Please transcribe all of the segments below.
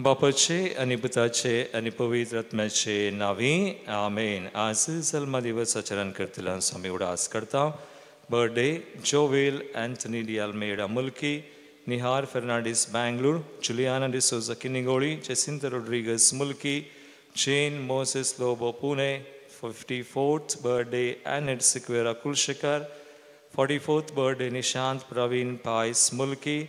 बापाचे आनी पुताचे आनी पवित्र आत्म्याचे नांवी आमेन. आज जल्मा दिवस आचरण करतल्या आमी उडास करता. Birthday Joel Anthony de Almeida Mulki, Nihar Fernandes Bangalore, Juliana D'Souza Kinnigoli, Jacinta Rodrigues Mulki, Jane Moses Lobo Pune. 54th birthday Annette Sequeira Kulshekar, 44th birthday Nishant Praveen Pais Mulki.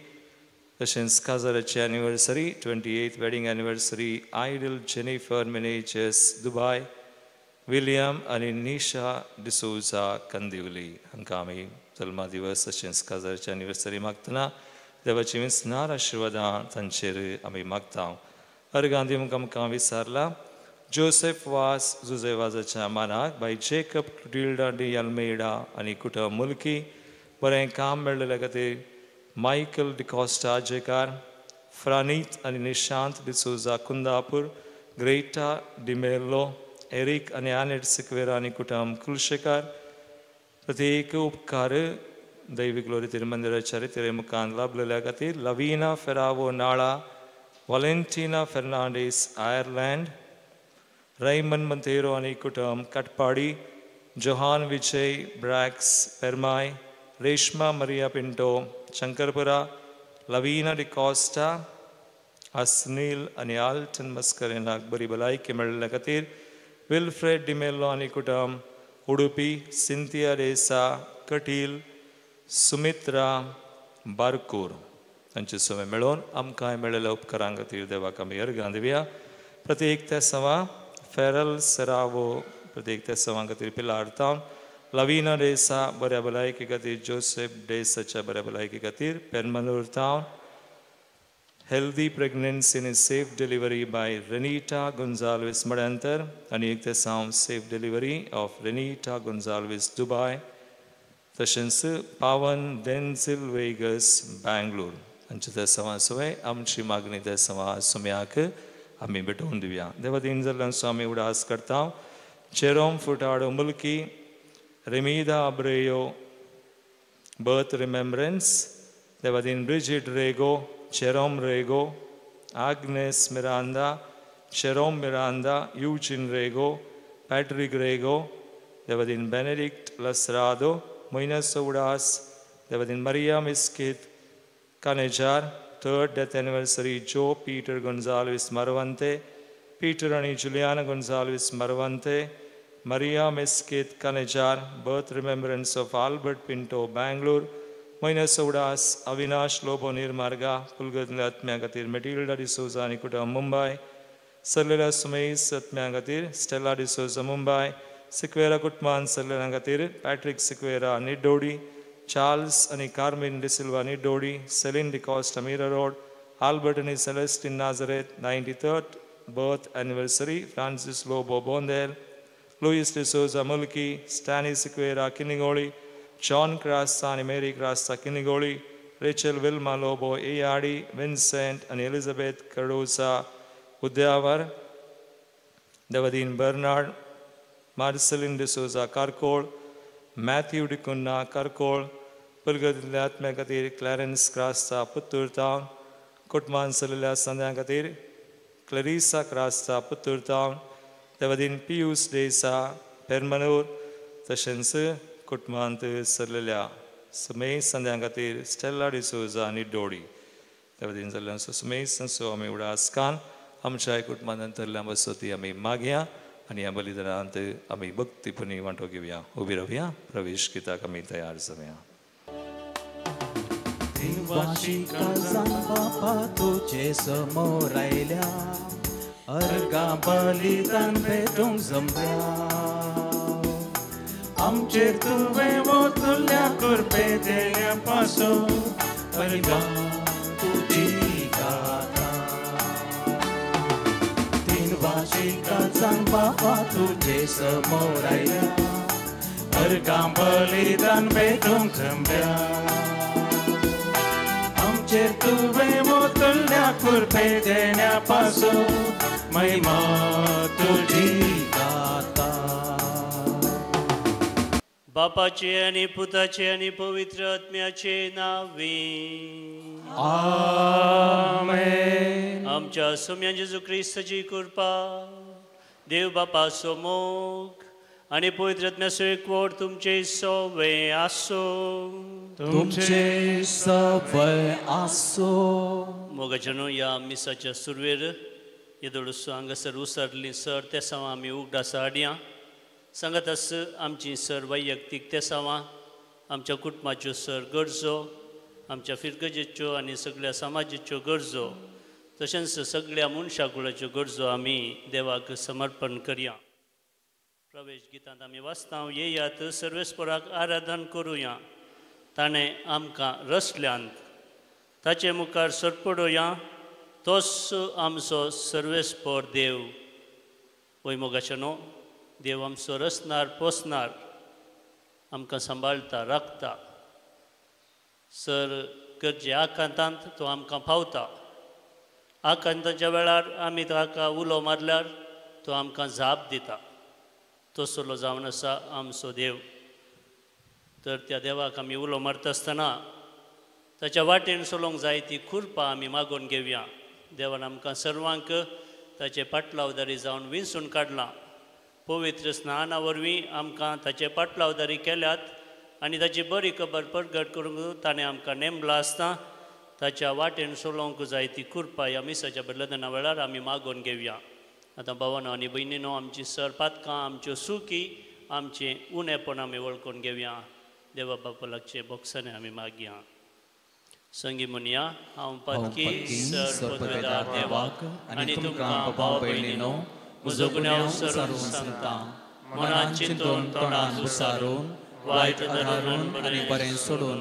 तशेंच काजाराची anniversary, 28th wedding anniversary Idol Jennifer Menezes Dubai, William आनी निशा डिसोजा कंदिवली हांकां आमी जल्मा दिवस तशेंच काजाराची anniversary मागतना देवाची विसनार आशिर्वादां तांचेर आमी मागता. अर्गां दिवंक आमकां विचारला जोसेफ वास जुजे वाजाच्या मानाक बाय जेकब क्लुटिल्डा डी अल्मेडा आनी कुटुंब मुल्की. बरें काम मेळ्ळेल्या खातीर मायकल डिकॉस्टा जेकार, फ्रानीत आनी निशांत डिसोजा कुंदापूर, ग्रेटा डिमेल्लो, एरिक आनी आनेट सिक्वेरा आनी कुटुंब कुलशेकार. प्रत्येक उपकार दैवी ग्लोरी तिरुमंदिराच्या रितीरे मुखान लाभलेल्या खातीर Lavina Ferrao Nala, Valentina Fernandes Ireland, Raymond Monteiro आनी कुटुंब Katpadi, Johan Vijay Brax Permai, Reshma Maria Pinto Shankarpura, Lavina D'Costa, Asnil आनी आल्टन मस्करेनाक बरी भलायकी मेळिल्ल्या खातीर विल्फ्रेड डिमेल्लो आनी कुटुंब उडुपी, सिंथिया डेसा कटील, सुमित्रा बारकूर तांचे समें मेळोवन आमकां मेळिल्ल्या उपकारां खातीर देवाक आमी अर्गां दिवया. प्रत्येक त्या सवा फेरल सेरावो प्रत्येक त्या सवां खातीर पिलार तावन, लवीना डेसा बऱ्या भलायकी खातीर, जोसेफ डेसाच्या बऱ्या भलायकी खातीर Permanur town, healthy pregnancy आनी safe delivery by Renita Gonsalves Madyantar आनी एक तेसांव safe delivery of Renita Gonsalves Dubai, तशेंच पावन डेन्झिल वेगस बँगलोर हांचे तेसांवा सवय आमची मागणी तेसांवा सुम्याक आमी भेटोवन दिवया. देवा दिन जाल्ल्यान आमी उडास करता. Jerome Furtado Mulki, Remida Abreu birth remembrance, Devadin Bridget Rego, Jerome Rego, Agnes Miranda, Jerome Miranda, Eugene Rego, Patrick Rego, देवादीन बेनेडिक्ट लसरादो, मोयनासो उडास, देवादीन Maria Mesquita Kanejar, third death anniversary Joe Peter Gonsalves Maravanthe, Peter आनी Juliana Gonsalves Maravanthe, Maria Mesquita Kanejar, birth remembrance of Albert Pinto Bangalore, मोयनासो उडास, अविनाश लोबो निर्मार्गा, पुलगतल्या आत्म्या खातीर Matilda D'Souza आनी कुटुंब मुंबय, सरलेल्या सुमेस आत्म्या खातीर स्टेला डिसोजा मुंबय, सिक्वेरा कुटुंबान सरलेल्या खातीर पॅट्रिक सिक्वेरा निड्डोडी, चार्ल्स आनी Carmen D'Silva Niddodi, Celine D'Costa Mira road, Albert आनी Celestine Nazareth, 93rd birth anniversary Francis Lobo Bondel, Luis D'Souza Mulki, Stany Sequeira Kinnigoli, John Crasta आनी Mary Crasta Kinnigoli, Rachel Wilma Lobo Eyadi, Vincent आनी Elizabeth Cardoza Udyavar, देवदीन Bernard, Marceline D'Souza Karkal, Matthew D'Cunha Karkal, पुलगतींतल्या आत्म्या खातीर Clarence Crasta Puttur टावन, कुटुंबान चलयल्ल्या संद्यां खातीर क्लरिसा क्रास्ता पुत्तूर टावन, देवदीन पियूस डेसा पेरमनूर, तशेंच कुटुंबांत सरलेल्या सुमेश संद्यां खातीर स्टेला डिसोजा आनी डोडी. देवदीन जाल्ल्यान सुमेश संसो आमी उडास कान आमच्या कुटुंबान तरल्या बसती आमी मागया आनी ह्या बलिदानांत आमी भक्तीपणी वांटो घेवया. उबी रावया, प्रवेश गीताक आमी तयार जावया. बापा तुजे समोर आयल्या, अर्गां बलिदान भेटूंक जमल्या, आमचेर तुवें वोतल्या कृपे देण्या पासून अर्गां तुजी गाता. तीन वाशिकांचान बापा तुजे समोर आयल्या, अर्गां बलिदान भेटूंक जमल्या, आमचेर तुवें वोतल्या कृपे देण्या पासून महिमा तुजी. बापाचे आनी पुताचे आनी पवित्र आत्म्याचे नांवे आमेन। आमच्या सोम्या जेजू क्रिस्ताची कृपा, देव बापाचो मोग आनी पवित्र आत्म्याचो एकवट तुमचे सवे आसूं। तुमचे सवे आसूं। मोगाच्यानो ह्या मिसाच्या सुरवेर येदोळसो हांगासर उसरली सर तेसांवां आमी उगडासा हाडया। सांगत आस आमची सर वैयक्तीक तेसांवां, आमच्या कुटुंबाच्यो सर गरजो, आमच्या फिरगजेच्यो आनी सगळ्या समाजाच्यो गरजो, तशेंच सगळ्या मनशा कुळाच्यो गरजो आमी देवाक समर्पण करया। प्रवेश गितांत आमी वाचता, येयात सर्वेस्पराक आराधन करुया, ताणें आमकां रसल्यांत ताचे मुखार सरपडोया, तोच आमचो सर्वेस्पर देव। वय मोगाच्यानो, देव आमचो रसनार पोसनार, आमकां सांबाळटा, राखता। सर गरजे आकांतांत तो आमकां पावता। आकांताच्या वेळार आमी ताका उलो मारल्यार तो आमकां जाप दिता। तसलो जावन आसा आमचो देव। तर त्या देवाक आमी उलो मारता आसतना ताच्या वाटेन चलोवंक जाय ती खुरपा आमी मागोवन घेवया। देवान आमकां सर्वांक ताचे पाटलावदारी जावन विंचून काडलां। पवित्र स्नाना वरवीं आमकां ताचे पाटलावदारी केल्यात आनी ताची बरी खबर प्रगट करूंक ताणें आमकां नेमलां आसता। ताच्या वाटेन चलोवंक जाय ती कृपा ह्या मिसाच्या बदलतना वेळार आमी मागोवन घेवया। आतां भावानो आनी भयणीनो, आमची सर पातकां, आमच्यो सुकी, आमचें उणेपण आमी वळखून घेवया। देवा बापा लागचे बोक्सांनी आमी मागया। संगी म्हणया, हांव पातकी सर पदवेदार देवाक आनी तुमकां भाव भयणीनो म्हजो गुन्यांव सरून सांगता, मनान चिंतून तोंडान उसारून वायट धरून आनी बरें सोडून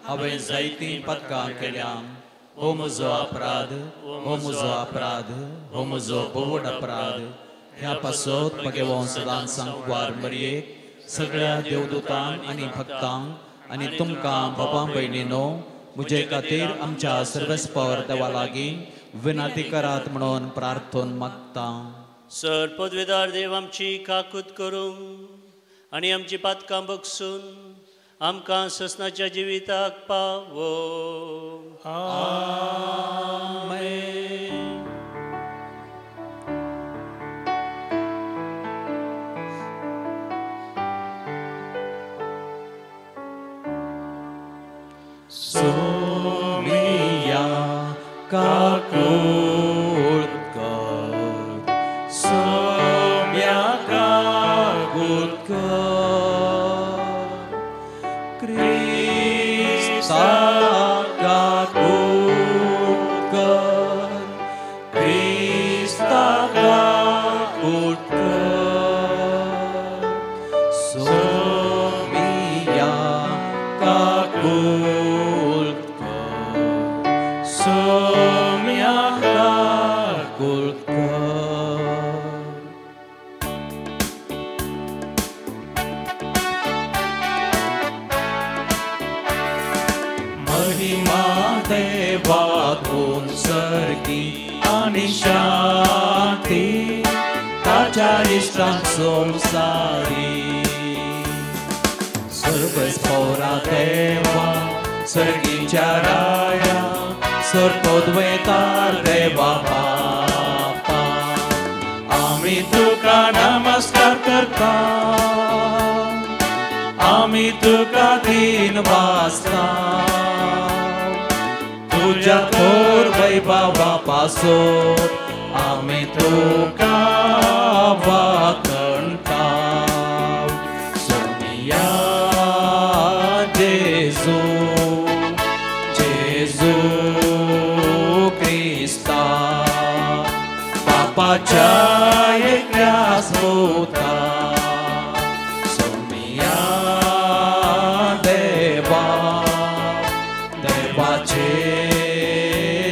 हांवें जायतीं पातकां केल्या। हो म्हजो अपराध, हो म्हजो अपराध, हो म्हजो भोवड अपराध। ह्या पासत म्हगे सदांच सांकवार मरयेक, सगळ्या देवदूतांक आनी भक्तांक आनी तुमकां बाबा भयणीनो म्हजे खातीर आमच्या सर्वेस्पर देवा लागीं विनंती करात म्हणून प्रार्थन मागता। सर पदवेदार देव आमची काकूत करूंक आनी आमची पातकां बगसून आमकां ससनाच्या जिविताक पावो। आमेन। सोमिया काकूत कर, सोम्या काकूत कर, क्रिस्ता काकूत कर, क्रिस्ता काकूत कर, सोमिया काकूत कर, सोम्या काकूत कर। महिमा देवातून सर्गी आनी शांती ताच्या इश्टांक संवसारी। सर्वस्पोरा देवा सर्गीच्या राया, सर्पद्वैतार देवा बापा, आमी तुका नमस्कार करता, आमी तुका दीन वासता, तुज्या थोर वैभवा पासोत आमी तुका वाखणता। सोमिया जेजू, जेजू क्रिस्ता, बापाच्या एकल्या पुता, सोमिया देवा, देवाचे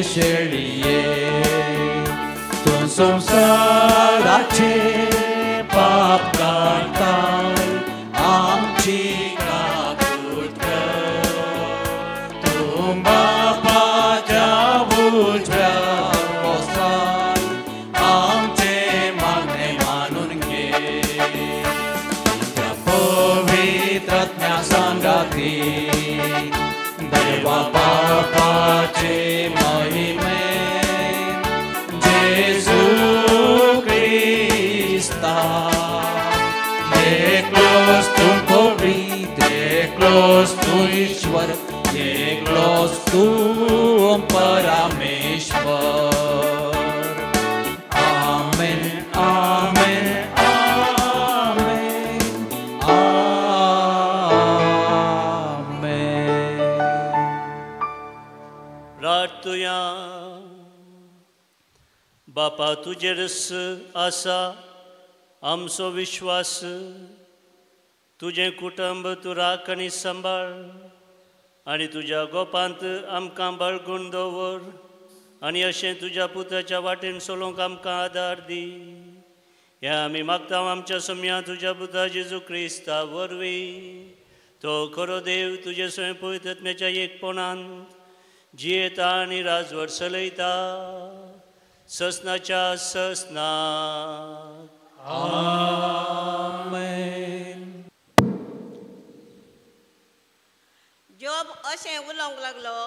शेळये, तूं संवसाराचे पाप काडटाय, आमची काकूट कर, तूं बापाच्या उजव्या बसताय, आमचें मागणें मानून घे। एकलोच तूं ईश्वर, एकलोच तूं परमेश्वर. आमेन आमेन आमेन आमेन. प्रार्थुया. बापा तुजेरच आसा आमचो विश्वास, तुजें कुटुंब तूं राख आनी सांबाळ आनी तुज्या गोपांत आमकां बाळगून दवर आनी अशें तुज्या पुताच्या वाटेन चलोवंक आमकां आदार दी. ह्या आमी मागता आमच्या सम्या तुज्या पुता जेजू क्रिस्ता वरवीं. तो खरो देव तुजे स्वयं पवित्रत्म्याच्या एकपणान जियेता आनी राजवट चलयता ससनाच्या ससनाक. आमेन. जोब अशें उलोवंक लागलो,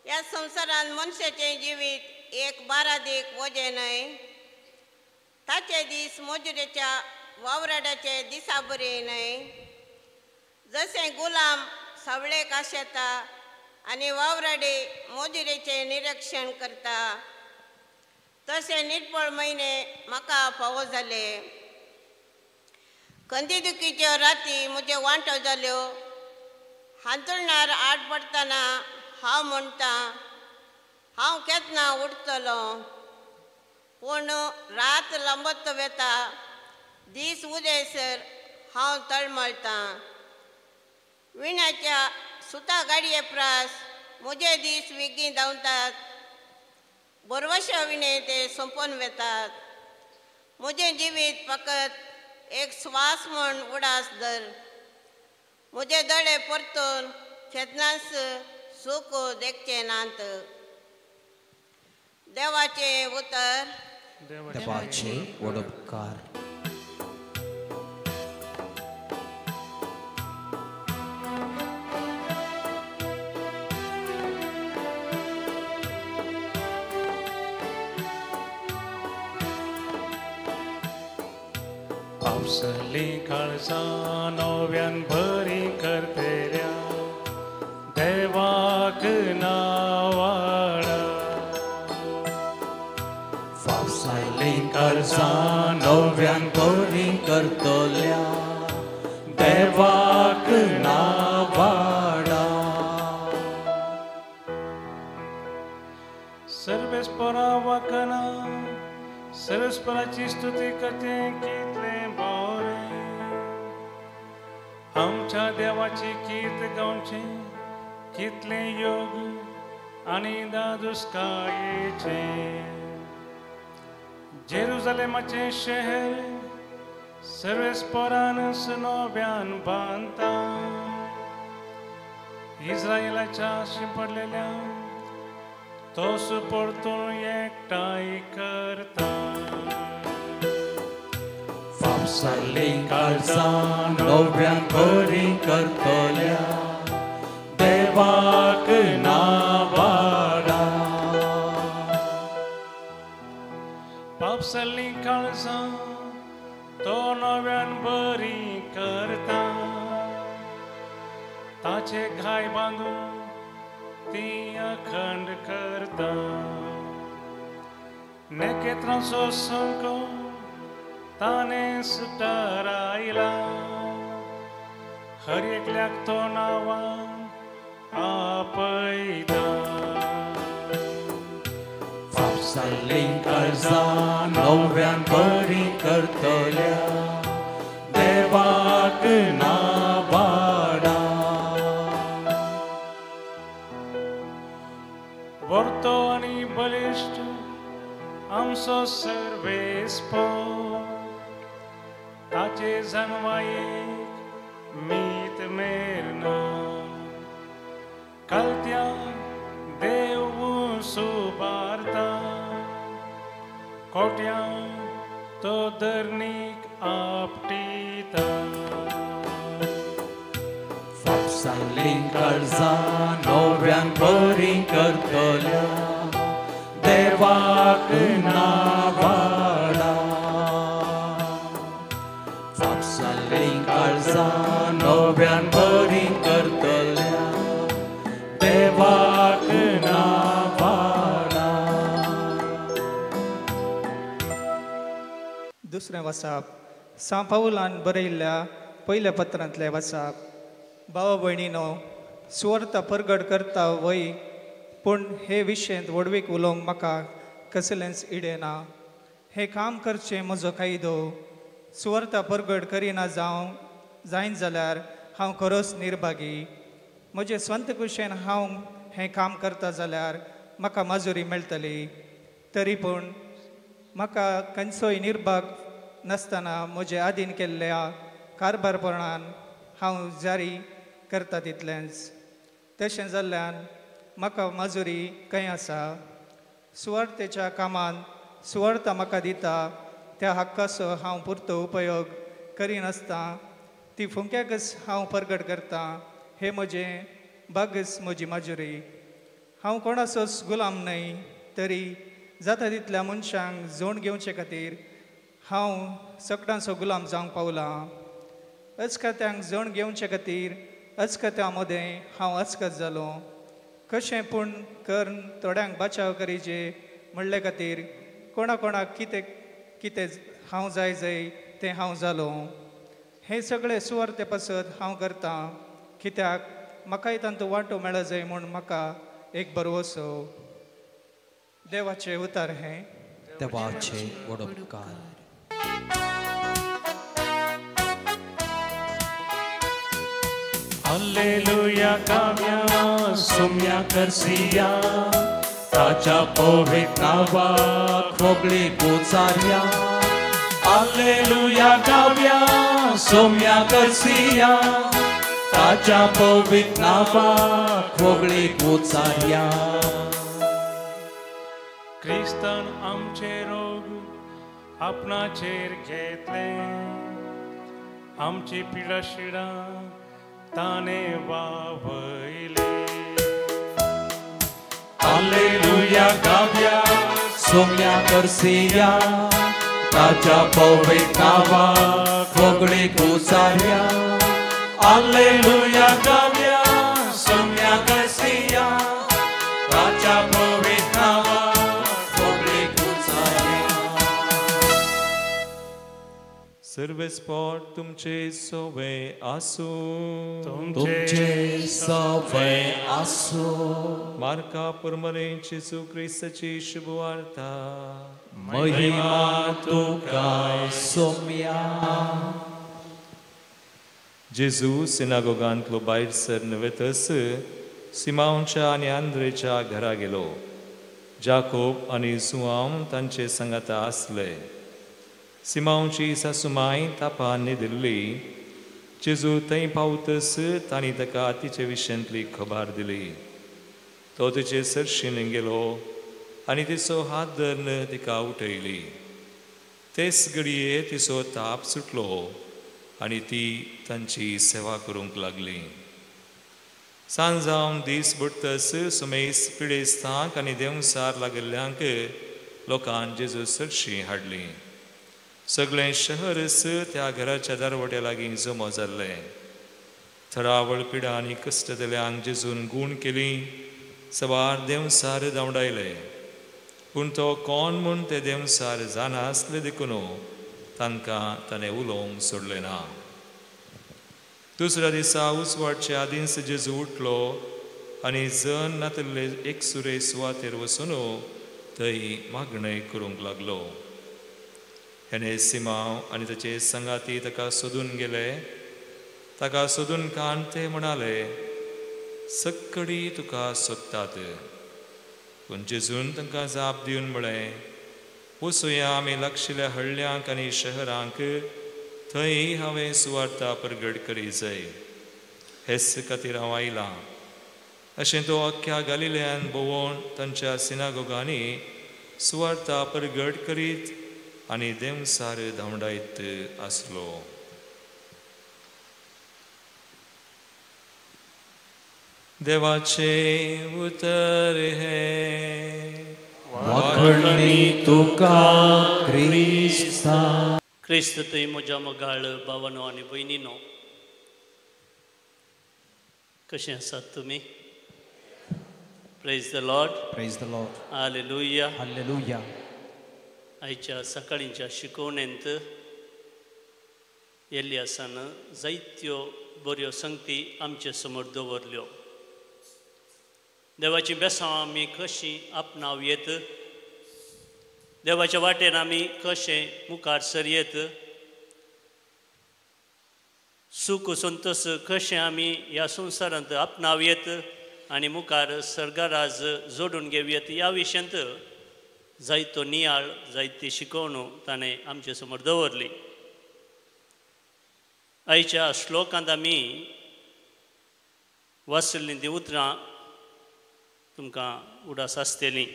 ह्या संवसारान मनशाचें जिवीत एक बारादीक वजें न्हय, ताचे दीस मजुरेच्या वावराड्याचे दिसा बरे न्हय. जशें गुलाम सावळेक आशेता आनी वावराडे मजुरेचें निरीक्षण करता, तशें निरपळ म्हयने म्हाका फावो जाले. कंदीदुखीच्यो राती म्हज्यो वांटो जाल्यो. हांतुळणार आड पडटना हांव म्हणटा, हांव केन्ना उठतलो. पूण रात लांबत वेता, दीस उदयसर हांव तळमळटां. विण्याच्या सुता गाडये प्रास म्हजे दीस वेगीं धांवतात, बरवशा विणे ते सोंपोवन वेतात. म्हजें जिवीत फकत एक स्वास म्हूण उडास धर, म्हजे दोळे परतून केन्नाच सूख देखचे नात. देवाचें उतर. देवाचे वडोपकार. पावसली काळजां नव्यान बरी करतेल्या देवाक नावाडा. फावसायली काळजां नव्यान बरी करतल्या देवाक नावाडा. सर्वेस्परा वाकना सर्वेस्पराची स्तुती करते कितलें बरें, आमच्या देवाची कीर्त गावचें कितलें योग आनी दादुस्कायेचें. जेरुजलेमाचें शहर सर्वेस्परान नव्यान बांदता, इस्रायलाच्या शिंपडलेल्या तोस परतून एकठांय करता. फावसायली काळजां नव्यान बरी करतल्या देवाक नावाडा. पापसल्ली काळजां तो नव्यान बरी करता, ताचे घाय बांदून ती अखंड करता. नेकेत्रांचो संको ताणें सुटारायला, हर एकल्याक तो नांवान आपयता. फावसायली काळजां नव्यान बरी करतल्या देवाक नावाडा. वर्तो आनी बलिश्ट आमचो सर्वेस्पर, ताचे जानवायेक मीत मेरना. कालत्या देव सुबारता, कोट्यां तो धरणीक आपटिता. फावसायली काळजां नव्यान बरी करतल्या देवाक नावाडा. फावसायली काळजां नव्यान बरी करतल्या दुसरें वाचप सां पावलान बरयल्ल्या पयल्या पत्रांतलें वाचप. भावा भयणीनो, सुवार्थ परगट करता वय, पूण हे विशयंत व्हडवीक उलोवंक म्हाका कसलेंच इडें ना. हें काम करचें म्हजो कायदो. सुवार्थ परगट करिना जावं जायन जाल्यार हांव खरोच निर्भागी. म्हजे स्वंत कुशेन हांव हें काम करता जाल्यार म्हाका माजुरी मेळटली, तरी पूण म्हाका खंयचोय निर्भाग नासतना म्हजे आदीन केल्ल्या कारभारपणान हांव जारी करता तितलेंच. तशें जाल्ल्यान म्हाका माजुरी खंय आसा? सुवार्थेच्या कामान सुवार्थ म्हाका दिता त्या हक्काचो हांव पुरतो उपयोग करिनासतना ती फुंक्याकच हांव परगट करतां. हें म्हजें भागच म्हजी माजुरी. हांव कोणाचोच गुलाम न्हय, तरी जाता तितल्या मनशांक जोण घेवचे खातीर हांव सगळ्यांचो गुलाम जावंक पावलां. अचकत्यांक जोण घेवचे खातीर अचकत्यां मदें हांव अचकत जालो. कशें पूण करून थोड्यांक बचाव करीचे म्हणले खातीर कोणा कोणाक कितें कितें हांव जाय जाय तें हांव जालो. हें सगळें सुवार्थे पासत हांव करतां, कित्याक म्हाकाय तांतूं वांटो मेळ जाय म्हूण म्हाका एक भरवसो. देवाचें उतार हें. देवाचे व्हड उपकार. हालेलुया गाव्या सुम्या करसिया, ताच्या पवित्र नावाक होगळी उचारया. हालेलुया गाव्या सुम्या करसिया, ताच्या पवित्र नावाक होगळी उचारया. क्रिस्तान आमचे रोग आपणाचेर घेतले, आमची पिडाशिडा ताणे वावयले. हालेलुया गाव्या सोम्या करसिया, ताच्या पवित्र नावाक होगळी उचारया. हालेलुया गाव्या सोम्या करसिया, ताच्या पवित्र नावाक होगळी उचारया. सर्वेस्पोर तुमचे सोवे आसूं. तुमचे सवे आसूं. मार्का पुरमरे जेजू क्रिस्ताची शुभवार्ता. महिमा तुका सोम्या. जेजू सिनागोगांतलो भायर सरन वेतस सिमांवच्या आनी आंद्रेच्या घरा गेलो. जाकोब आनी जुआंव तांचे सांगाता आसले. सिमांवची सासुमाय तापान न्हिदिल्ली. जेजू थंय पावतस तांणी ताका तिचे विशयांतली खबर दिली. तो तिचे सरशीन गेलो आनी तिचो हात धरून तिका उठयली. तेच घडये तिचो ताप सुटलो आनी ती तांची सेवा करूंक लागली. सांज जावन दीस बुडटस सुमेस पिडेस्तांक आनी देंवसार लागिल्ल्यांक लोकान जेजू सरशी हाडली. सगळें शहरच त्या घराच्या दरवट्या लागीं जमो जाल्लें. थरावळ पिडा आनी कश्ट दिल्यांक जेजून गूण केली, सवार देंवसार धांवडायले. पूण तो कोण म्हूण ते देंवसार जाणा आसले देखून तांकां ताणें उलोवंक सोडलें ना. दुसऱ्या दिसा उजवाडचे आदींच जेजू उठलो आनी जन नातिल्ले एकसुरे सुवातेर वचून थंय मागणें करूंक लागलो. हेणे सिमांव आनी ताचे संगाती ताका सोदून गेले. ताका सोदून कान ते म्हणाले, सक्कडी तुका सोदतात. पूण जेजून तांकां जाप दिवन म्हळें, वचुया आमी लागशिल्ल्या हळ्ळ्यांक आनी शहरांक, थंय हांवें सुवार्ता परगट करी जाय, हेच खातीर हांव आयलां. अशें तो अख्ख्या गालिल्यान भोंवून तांच्या सिनागोगांनी सुवार्ता परगट करीत आनी देंवसार धांवडायत आसलो. देवाचें उतर हें. वाखणणी तुका क्रिस्ता. क्रिस्त थंय म्हज्या मोगाळ भावानो आनी भयणीनो, कशें आसात तुमी? Praise the Lord. Praise the Lord. Hallelujah. Hallelujah. आयच्या सकाळींच्या शिकवणेंत एलियासान जायत्यो बऱ्यो संगती आमचे समोर दवरल्यो. देवाची बेसांव आमी कशी आपणाव येत, देवाच्या वाटेन आमी कशें मुखार सरयेत, सुख संतोष कशें आमी ह्या संवसारांत आपणाव येत आनी मुखार सर्गराज जोडून घेवयेत ह्या विशयांत जायतो नियाळ, जायती शिकवणूक ताणें आमचे समोर दवरली. आयच्या श्लोकांत आमी वाचिल्लीं तीं उतरां तुमकां उडास आसतलीं.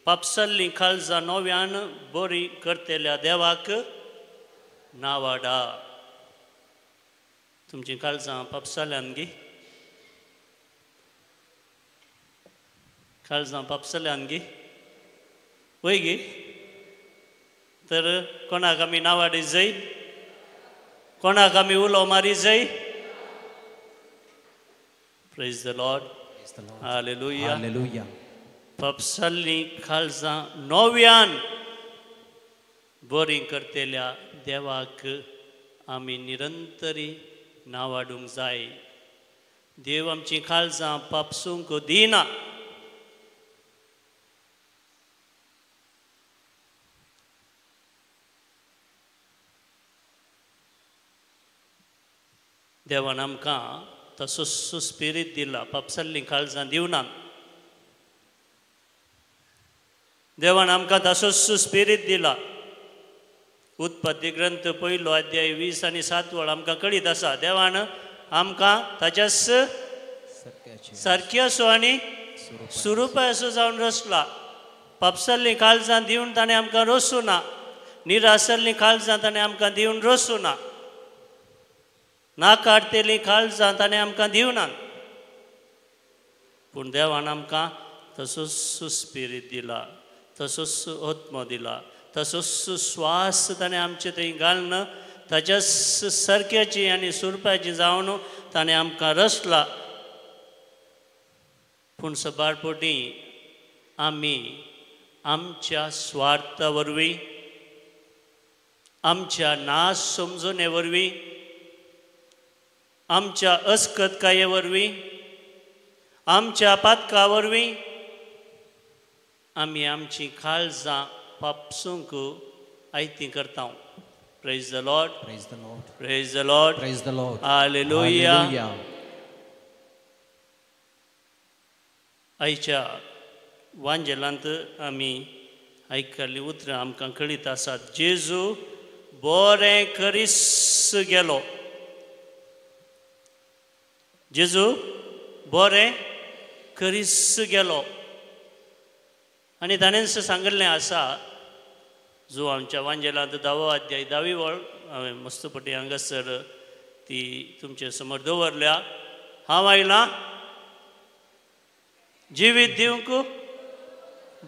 पापसल्लीं काळजां नव्यान बरी करतल्या देवाक नावाडा. तुमचीं काळजां पापसल्यान गी, काळजां पापसल्यान गी, वय गी? तर कोणाक आमी नावाडी जाय, कोणाक आमी उलो मारी जाय? Praise the Lord, hallelujah. Hallelujah. पापसल्लीं काळजां नव्यान बरी करतल्या देवाक आमी निरंतरी नावाडूंक जाय. देव आमचीं काळजां पापसूंक दिना. देवान आमकां तसोच स्पिरीत दिला, पापसल्लीं काळजां दिवना. देवान आमकां तसोच स्पिरीत दिला. उत्पत्ती ग्रंथ पयलो अध्याय 20 आनी 7 वळ आमकां कळीत आसा. देवान आमकां ताच्याच सारकी असो आनी सुरुपाय असो जावन रचला. पापसल्लीं काळजां दिवन ताणें आमकां रचूं ना, निरासल्लीं काळजां ताणें आमकां दिवन रचूं ना, नाकाडतेलीं काळजां ताणें आमकां दिवना. पूण देवान आमकां तसोच स्पिरीत दिला, तसोच आत्मो दिला, तसोच श्वास ताणें आमचे थंय घालून ताच्या सारक्याची आनी सुरपाची जावन ताणें आमकां रचला. पूण सबार पटी आमी आमच्या स्वार्था वरवीं, आमच्या नाश समजणे वरवीं, आमच्या अस्कतकाये वरवीं, आमच्या पातका वरवीं आमी आमची काळजां पापसूंक आयती करता. Praise the Lord, praise the Lord, praise the Lord, praise the Lord. Hallelujah. आयच्या वांजेलांत आमी आयकल्लीं उतरां आमकां कळीत आसात. जेजू बरें करीस गेलो, जेजू बरें करीस गेलो. आनी ताणेंच सांगिल्लें आसा, जो आमच्या वांजेलांत 10वो अध्याय 10वी वळ हांवें मस्तपटी हांगासर ती तुमचे समोर दवरल्या. हांव आयलां जिवीत दिवंक,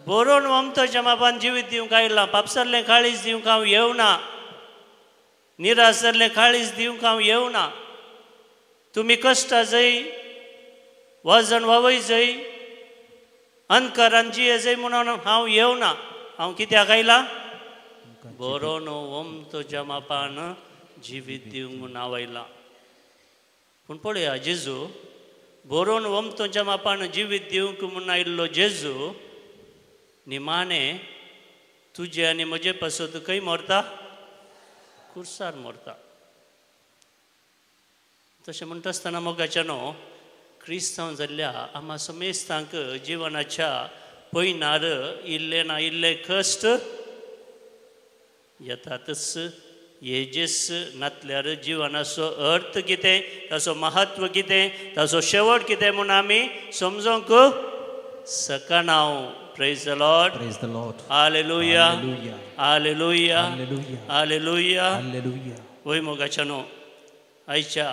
बरोवन वमतोच्या मापान जिवीत दिवंक आयलां. पापसल्लें काळीज दिवंक हांव येवना, निराश जाल्लें काळीज दिवंक हांव येवना. तुमी कश्टां जय, वजन वावय जय, अंधकारान जिये जय म्हणून हांव येवना. हांव कित्याक आयलां? बरोवन वमतोच्या मापान जिवीत दिवंक म्हूण हांव आयलां. पूण पळया, जेजू बरोवन वमतोच्या मापान जिवीत दिवंक म्हूण आयिल्लो जेजू निमाणें तुजे आनी म्हजे पासत खंय मरता? कुर्सार मरता. तशें म्हणटा आसतना मोगाच्या न्हू, क्रिस्तांव जाल्ल्या आमा समेस्तांक जिवनाच्या पयनार इल्ले ना इल्ले कश्ट येतातच. येजेस नातल्यार जिवनाचो अर्थ कितें, ताचो महत्व कितें, ताचो शेवट कितें म्हूण आमी समजूंक शकना. Praise the Lord, praise the Lord. Hallelujah, hallelujah, hallelujah. वय मोगाच्या न्हू, आयच्या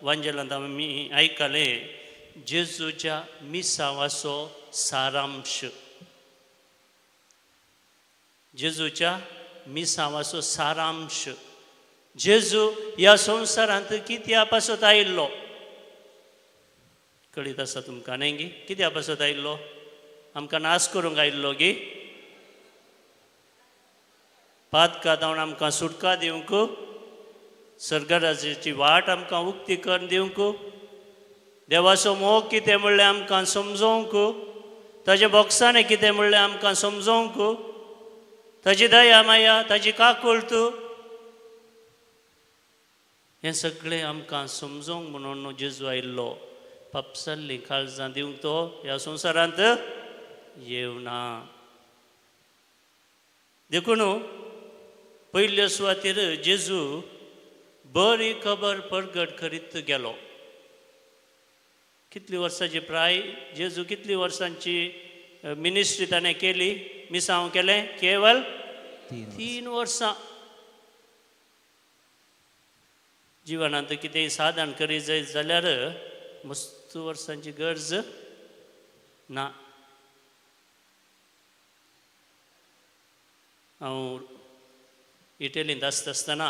वांजेलांत आमी आयकलें जेजूच्या मिसांवाचो सारांश. जेजूच्या मिसांवाचो सारांश. जेजू ह्या संवसारांत कित्या पासत आयिल्लो कळीत आसा तुमकां न्ही गी? कित्या पासत आयिल्लो? आमकां नाश करूंक आयिल्लो गी? पातका जावन आमकां सुटका दिवंक, सर्गराजाची वाट आमकां उक्ती करून दिवंक, देवाचो मोग कितें म्हणलें आमकां समजोवंक, ताजे बोक्साणें कितें म्हणलें आमकां समजोवंक, ताजी दया माया, ताजी काकुळट, हें सगळें आमकां समजोवंक म्हणून जेजू आयिल्लो. पापसाल्लीं काळजां दिवंक तो ह्या संवसारांत येवना. देखून पयले सुवातेर जेजू बरी खबर परगट करीत गेलो. कितली वर्सांची प्राय जेजू, कितली वर्सांची मिनिस्ट्री ताणें केली, मिसांव केलें? केवल 3 वर्सां. जिवनांत कितेंय साधन करीत जायत जाल्यार मस्त वर्सांची गरज ना. हांव इटलींत आसता आसतना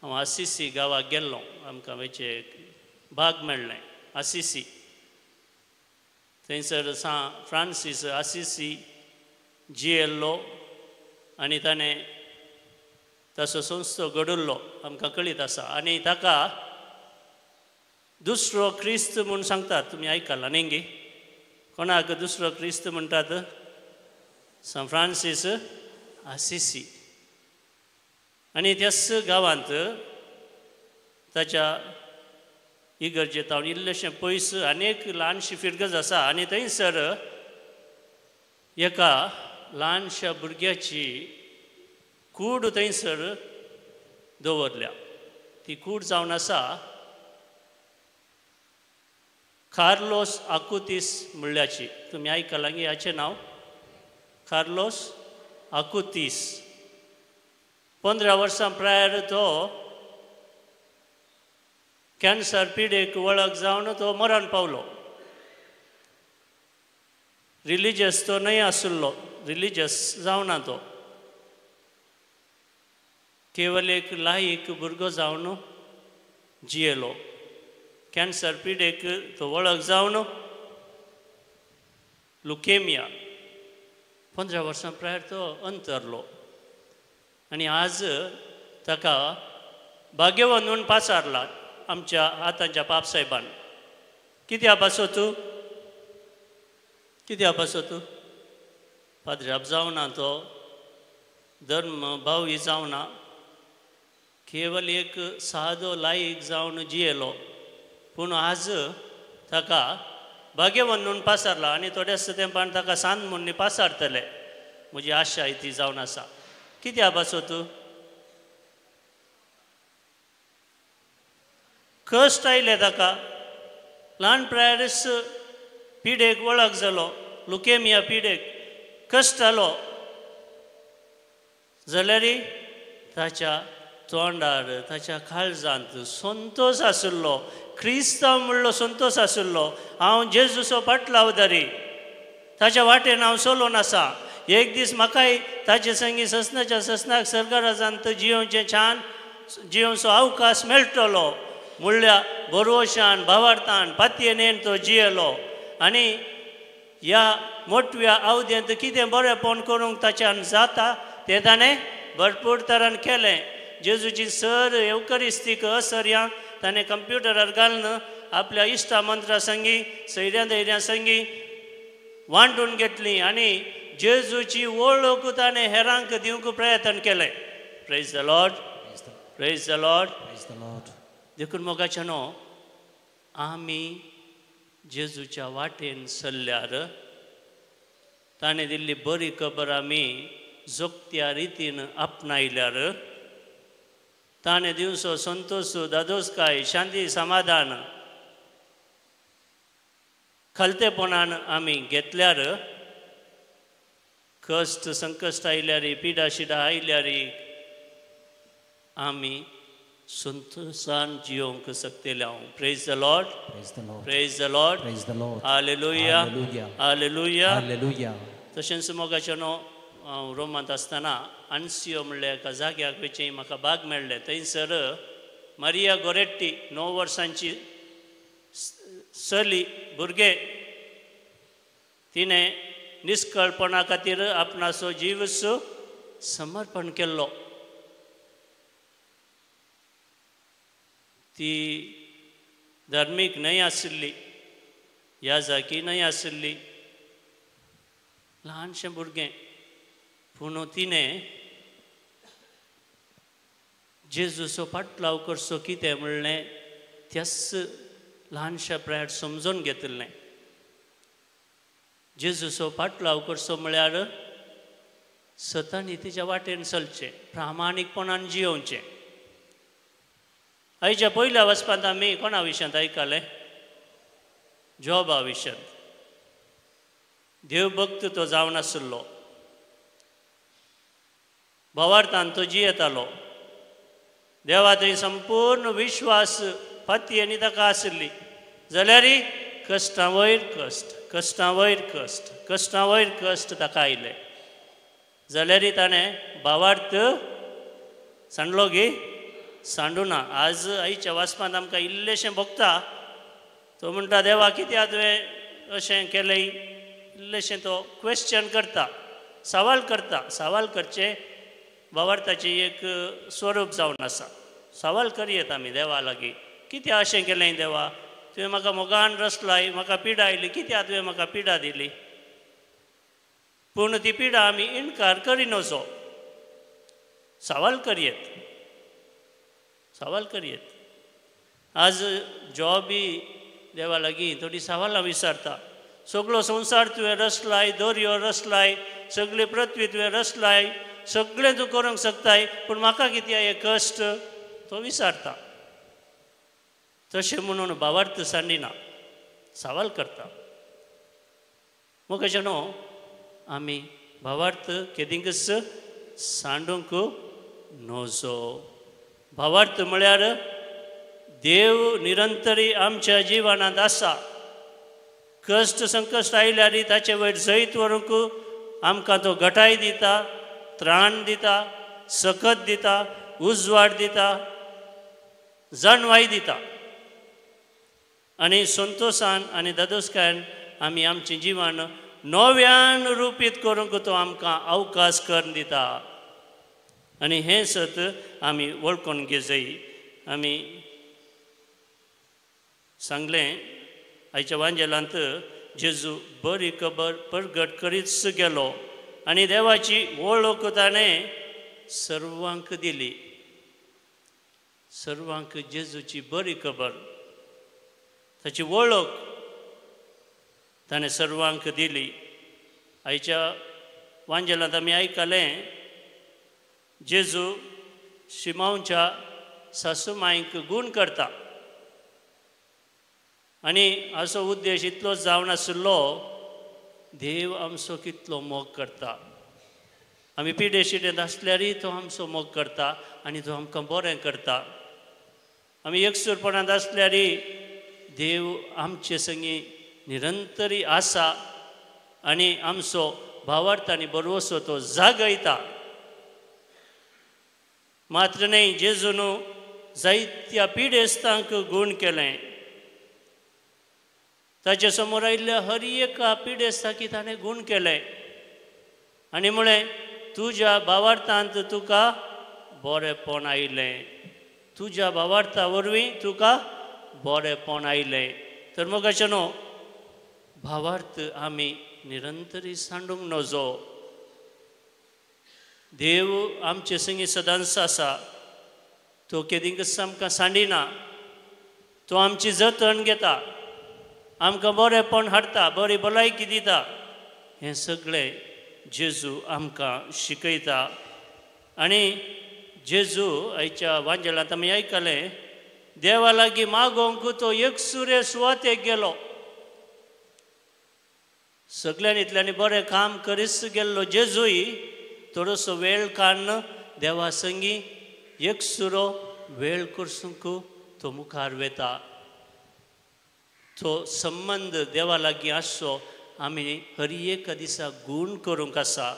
हांव आसिसी गांवाक गेल्लो. आमकां वयचे भाग मेळ्ळें आसिसी. थंयसर सां फ्रांसीस आसिसी जियेल्लो आनी ताणें ताचो संस्थो घडुल्लो, आमकां कळीत आसा. आनी ताका दुसरो क्रिस्त म्हूण सांगतात. तुमी आयकलां न्ही गी? कोणाक दुसरो क्रिस्त म्हणटात? सां फ्रांसीस आसिसी. आनी त्याच गांवांत ताच्या इगर्जेंत हांव इल्लेशें पयस आनी एक ल्हानशी फिरगज आसा आनी थंयसर एका ल्हानशा भुरग्याची कूड थंयसर दवरल्या. ती कूड जावन आसा कार्लोस आकुतीस म्हणल्याची. तुमी आयकलां गी हाचें नांव? कार्लोस आकुतीस. 15 वर्सां प्रायर तो कॅन्सर पिडेक वळख जावन तो मरण पावलो. रिलिजियस तो न्हय आशिल्लो, रिलिजियस जावना तो, केवल एक लायक भुरगो जावन जियेलो. कॅन्सर पिडेक तो वळख जावन लुकेमिया 15 वर्सां प्रायर तो अंतरलो. आनी आज ताका भाग्यवान म्हूण पाचारला आमच्या आतांच्या पापसाहेबान. कित्या पासत? कित्या पासत? पाद्राप जावना तो, धर्म भावय जावना, केवल एक सादो लायक जावन जियेलो. पूण आज ताका भाग्यवान म्हूण पासारला आनी थोड्याच तेंपान ताका सांत म्हूण पासारतले. म्हजी आशा ती जावन आसा. कित्या पासत? कश्ट आयले ताका. ल्हान प्रायरस पिडेक वळख जालो, लुकेमिया पिडेक कश्ट जालो जाल्यार ताच्या तोंडार, ताच्या काळजांत संतोश आशिल्लो. क्रिस्तांव म्हणलो संतोश आशिल्लो. हांव जेजूचो पाटलावदारी, ताच्या वाटेन हांव चलोवन आसा. एक दीस म्हाकाय ताचे संगी ससनाच्या ससनाक सरकारांत जियोवचें छान जियोवचो अवकाश मेळटलो म्हणल्या बरोवशान भावार्थान पातयेन तो जियेलो. आनी ह्या मोटव्या अवधेंत कितें बरेंपण करूंक ताच्यान जाता तें ताणें भरपूर तरान केलें. जेजूची सर येवकरिस्तीक असर्यां ताणें कंप्युटरार घालून आपल्या इश्टा मंत्रा संगी सैऱ्यां धैर्यां संगी वांटून घेतली आनी जेजूची वळख ताणें हेरांक दिवंक प्रयत्न केलें. Praise the Lord, praise the Lord. देखून मोगाच्या न्हू, आमी जेजूच्या वाटेन सरल्यार ताणें दिल्ली बरी खबर आमी जोगत्या रितीन आपणायल्यार ताणें दिवचो संतोश, दादोसकाय, शांती, समाधान खालतेपणान आमी घेतल्यार कश्ट संकश्ट आयल्यार, पिडा शिडा आयल्यार आमी संतोशान जियोवंक शकतले. हांव praise the Lord, praise the Lord, hallelujah, hallelujah. तशेंच मोगाचें न्हू, हांव रोमांत आसतना आनसियो म्हणल्यार एका जाग्याक वयचें म्हाका भाग मेळ्ळें. थंयसर मारिया गोरेट्टी 9 वर्सांची चली भुरगें, तिणें निस्कळपणा खातीर आपणाचो जीव समर्पण केल्लो. ती धार्मीक न्हय आशिल्ली, याजाकी न्हय आशिल्ली, ल्हानशें भुरगें, पूण तिणें जेजूचो पाटलाव करचो कितें म्हणलें त्याच ल्हानश्या प्रायार समजून घेतिल्लें. जेजूचो पाटलाव करचो म्हळ्यार सतानी तिच्या वाटेन चलचें, प्रामाणीकपणान जियोवचें. आयच्या पयल्या वचपांत आमी कोणा विशयांत आयकलें? जॉबा विशयांत. देवभक्त तो जावन आशिल्लो, भावार्थान तो जियेतालो, देवा थंय संपूर्ण विश्वास फाती आनी ताका आशिल्ली. जाल्यार कश्टां वयर कश्ट, कश्टां वयर कश्ट, कश्टां वयर कश्ट ताका आयले. जाल्यार ताणें भावार्थ सांडलो गी? सांडूना. आज आयच्या वाचपांत आमकां इल्लेशें भोगता. तो म्हणटा, देवा कित्याक तुवें अशें केलें? इल्लेशें तो क्वेश्चन करता, सवाल करता. सवाल करचें भावार्थाचें एक स्वरूप जावन आसा. सवाल करयेत आमी देवा लागीं, कित्याक अशें केलें देवा? तुवें म्हाका मोगान रसलाय, म्हाका पिडा आयली, कित्याक तुवें म्हाका पिडा दिली? पूण ती पिडा आमी इनकार करिनचो, सवाल करयेत, सवाल करयेत. आज जॉबी देवा लागीं थोडी सवालां विचारता. सगळो संवसार तुवें रसलाय, दर्यो रसलाय, सगळी पृथ्वी तुवें रसलाय, सगळें तूं करूंक शकताय, पूण म्हाका कित्याक हे कश्ट? तो विचारता. तशें म्हणून भावार्थ सांडिना, सवाल करता. मोगाचे न्हू आमी भावार्थ केदींकच सांडूंक नजो. भावार्थ म्हळ्यार देव निरंतरी आमच्या जिवनांत आसा. कश्ट संकश्ट आयल्यार ताचे वयर जैत व्हरूंक आमकां तो घटाय दिता, त्राण दिता, सकत दिता, उजवाड दिता, जाणवाय दिता. आनी संतोशान आनी दादोसकायन आमी आमचें जिवन नव्यान रुपीत करूंक तो आमकां अवकाश करून दिता. आनी हें सत आमी वळखून घेवजय. आमी सांगलें आयच्या वांजेलांत जेजू बरी खबर परगट करीत गेलो आनी देवाची वळख ताणें सर्वांक दिली. सर्वांक जेजूची बरी खबर, ताची वळख ताणें सर्वांक दिली. आयच्या वांजेलांत आमी आयकलें जेजू शिमांवच्या सासुमांयक गूण करता आनी असो उद्देश इतलो जावन आशिल्लो, देव आमचो कितलो मोग करता. आमी पिडे शिडेंत आसल्यारय तो आमचो मोग करता आनी तो आमकां बरें करता. आमी एकसूरपणांत आसल्यारय देव आमचे संगी निरंतरी आसा आनी आमचो भावार्थ आनी बरवसो तो जागयता. मात्र न्हय, जेजून जायत्या पिडेस्तांक गूण केलें. ताचे समोर आयिल्ल्या हर एका पिडेस्ताकी ताणें गूण केलें आनी म्हळें, तुज्या भावार्थांत तुका बरेंपण आयलें, तुज्या भावार्था वरवीं तुका बरेंपण आयलें. तर मोगाचे न्हू, भावार्थ आमी निरंतरी सांडूंक नजो. देव आमचे संगी सदांच आसा, तो केदींकच आमकां सांडिना, तो आमची जतन घेता, आमकां बरेंपण हाडटा, बरी भलायकी दिता. हें सगळें जेजू आमकां शिकयता. आनी जेजू आयच्या वांजेलांत आमी आयकलें, देवा लागीं मागोवंक तो एकसुरे सुवातेक गेलो. सगळ्यांनी इतल्यांनी बरें काम करीत गेल्लो जेजूय थोडोसो वेळ काडून देवा संगी एकसुरो वेळ करसूंक तो मुखार वेता. तो संबंद देवा लागीं आसचो आमी हर एका दिसा गूण करूंक आसा.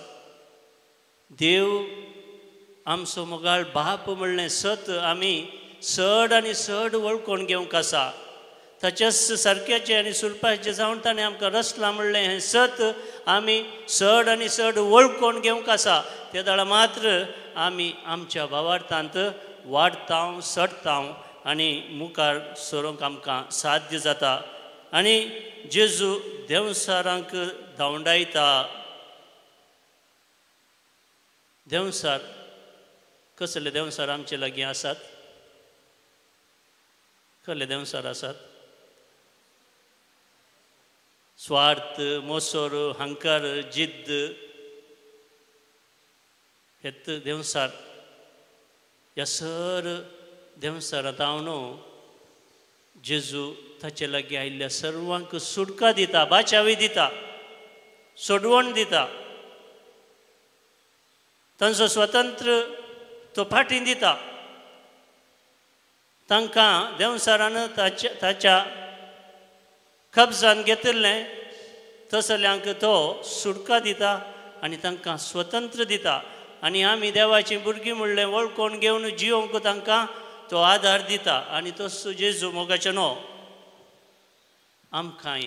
देव आमचो मोगाळ बाप म्हणलें सत आमी चड आनी चड वळखून घेवंक आसा. ताच्याच सारक्याचें आनी सुरपाचें जावन ताणें आमकां रचलां म्हणलें हें सत आमी चड आनी चड वळखून घेवंक आसा. ते दाळा मात्र आमी आमच्या भावार्थांत वाडतांव सडतांव आनी मुखार सरूंक आमकां साध्य जाता. आनी जेजू देंवसारांक धांवडायता. देंवसार कसले देंवसार आमचे लागीं आसात? कसले देंवसार आसात? स्वार्थ, मोसोर, हंकार, जिद्द हेत देंवसार. ह्या सर देंवसारांत हांव जेजू ताचे लागीं आयिल्ल्या सर्वांक सुटका दिता, बाचावी दिता, सोडवण दिता, तांचो स्वतंत्र तो फाटीं दिता. तांकां देंवसारान ताच्या कब्जान घेतिल्लें तसल्यांक तो सुटका दिता आनी तांकां स्वतंत्र दिता. आनी आमी देवाचीं भुरगीं म्हणलें वळखून घेवन जियोंक तांकां तो आदार दिता. आनी तो जेजू मोगाचो न्हू आमकांय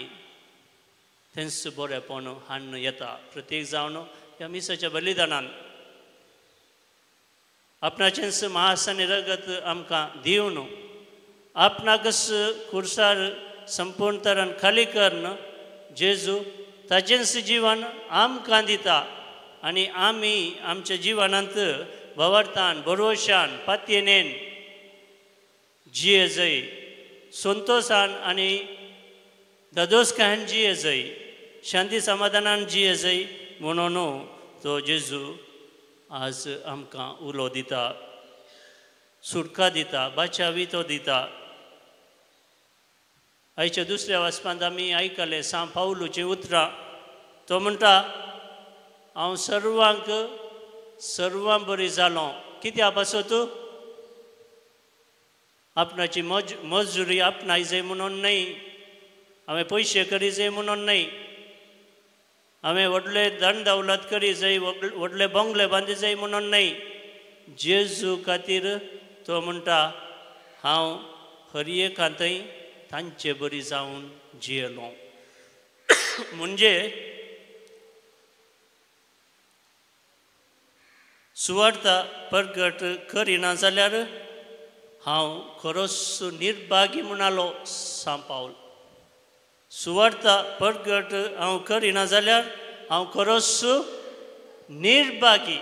तेंच बरेपण हाडून येता. प्रत्येक जावन ह्या मिसाच्या बलिदानान आपणाचेंच मास आनी रगत आमकां दिवन आपणाकच खुर्सार संपूर्ण तरान खाली करून जेजू ताचेंच जिवन आमकां दिता. आनी आमी आमच्या जिवनांत भवार्थान, भरवशान, पातयेनेन जिये जय, संतोशान आनी दादोसकायेन जिये जय, शांती समाधानान जिये जय म्हणून तो जेजू आज आमकां उलो दिता, सुटका दिता, बाचावी तो दिता. आयच्या दुसऱ्या वाचपांत आमी आयकलें सांव पावलूचीं उतरां. तो म्हणटा, हांव सर्वांक सर्वां बरी जालो. कित्या पासत? आपणाची मजुरी आपणाय जाय म्हणून न्हय, हांवें पयशे करी जाय म्हणून न्हय, हांवें व्हडले धन दौलत करी जाय, व्हडले बंगले बांदी जाय म्हणून न्हय. जेजू खातीर तो म्हणटा, हांव हर एकांतय तांचे बरी जावन जियेलो. म्हणजे सुवार्थ प्रगट करिना जाल्यार हांव खरोच निर्भागी म्हणालो सांव पावल. सुवार्थ प्रगट हांव करिना जाल्यार हांव खरोच निर्भागी.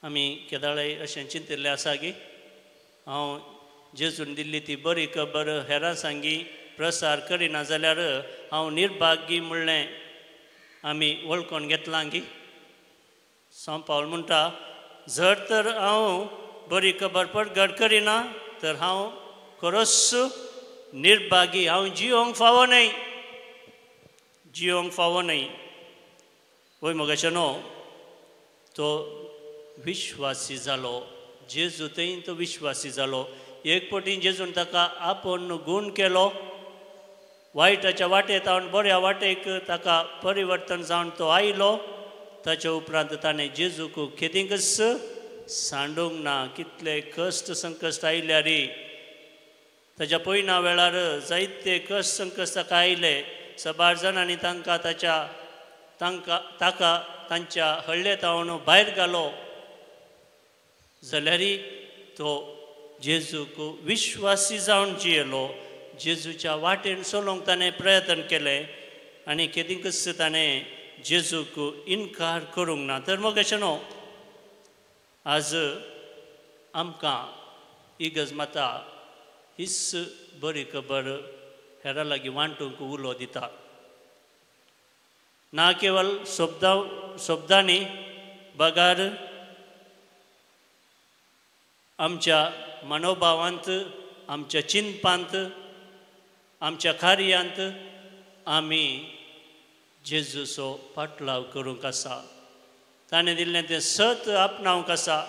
आमी केदाळाय अशें चिंतिल्लें आसा की हांव जेजून दिल्ली ती बरी खबर हेरां सांगी प्रसार करिना जाल्यार हांव निर्भागी म्हणलें आमी वळखून घेतलां की. सांव पावल म्हणटा, जर तर हांव बरी खबर प्रगट करिना तर हांव खरोच निर्भागी, हांव जियोंक फावो न्हय, जियोंक फावो न्हय. वय मोगाचो न्हू तो विश्वासी जालो. जेजू थंय तो विश्वासी जालो. एक पटी जेजून ताका आपोवन गूण केलो, वायटाच्या वाटेत हांव बऱ्या वाटेक ताका परिवर्तन जावन तो आयलो. ताच्या उपरांत ताणें जेजूक खेतींकच सांडूंक ना. कितले कश्ट संकश्ट आयल्यार ताच्या पयना वेळार जायते कश्ट संकश्ट ताका आयले. सबार जाणांनी तांकां ताका तांच्या हळ्ळेत हांव भायर घालो. जाल्यार तो जेजूक विश्वासी जावन जियेलो. जेजूच्या वाटेन चलोवंक ताणें प्रयत्न केलें आनी केदींकच ताणें जेजूक इनकार करूंक ना. तर मग अशें न्हू आज आमकां इगर्ज माता हीच बरी खबर हेरां लागीं वांटूंक उलो दिता. ना केवल शब्दांनी बगर आमच्या मनोभावांत, आमच्या चिंतपांत, आमच्या कार्यांत आमी जेजूचो पाटलाव करूंक आसा. ताणें दिल्लें तें सत आपणावंक आसा,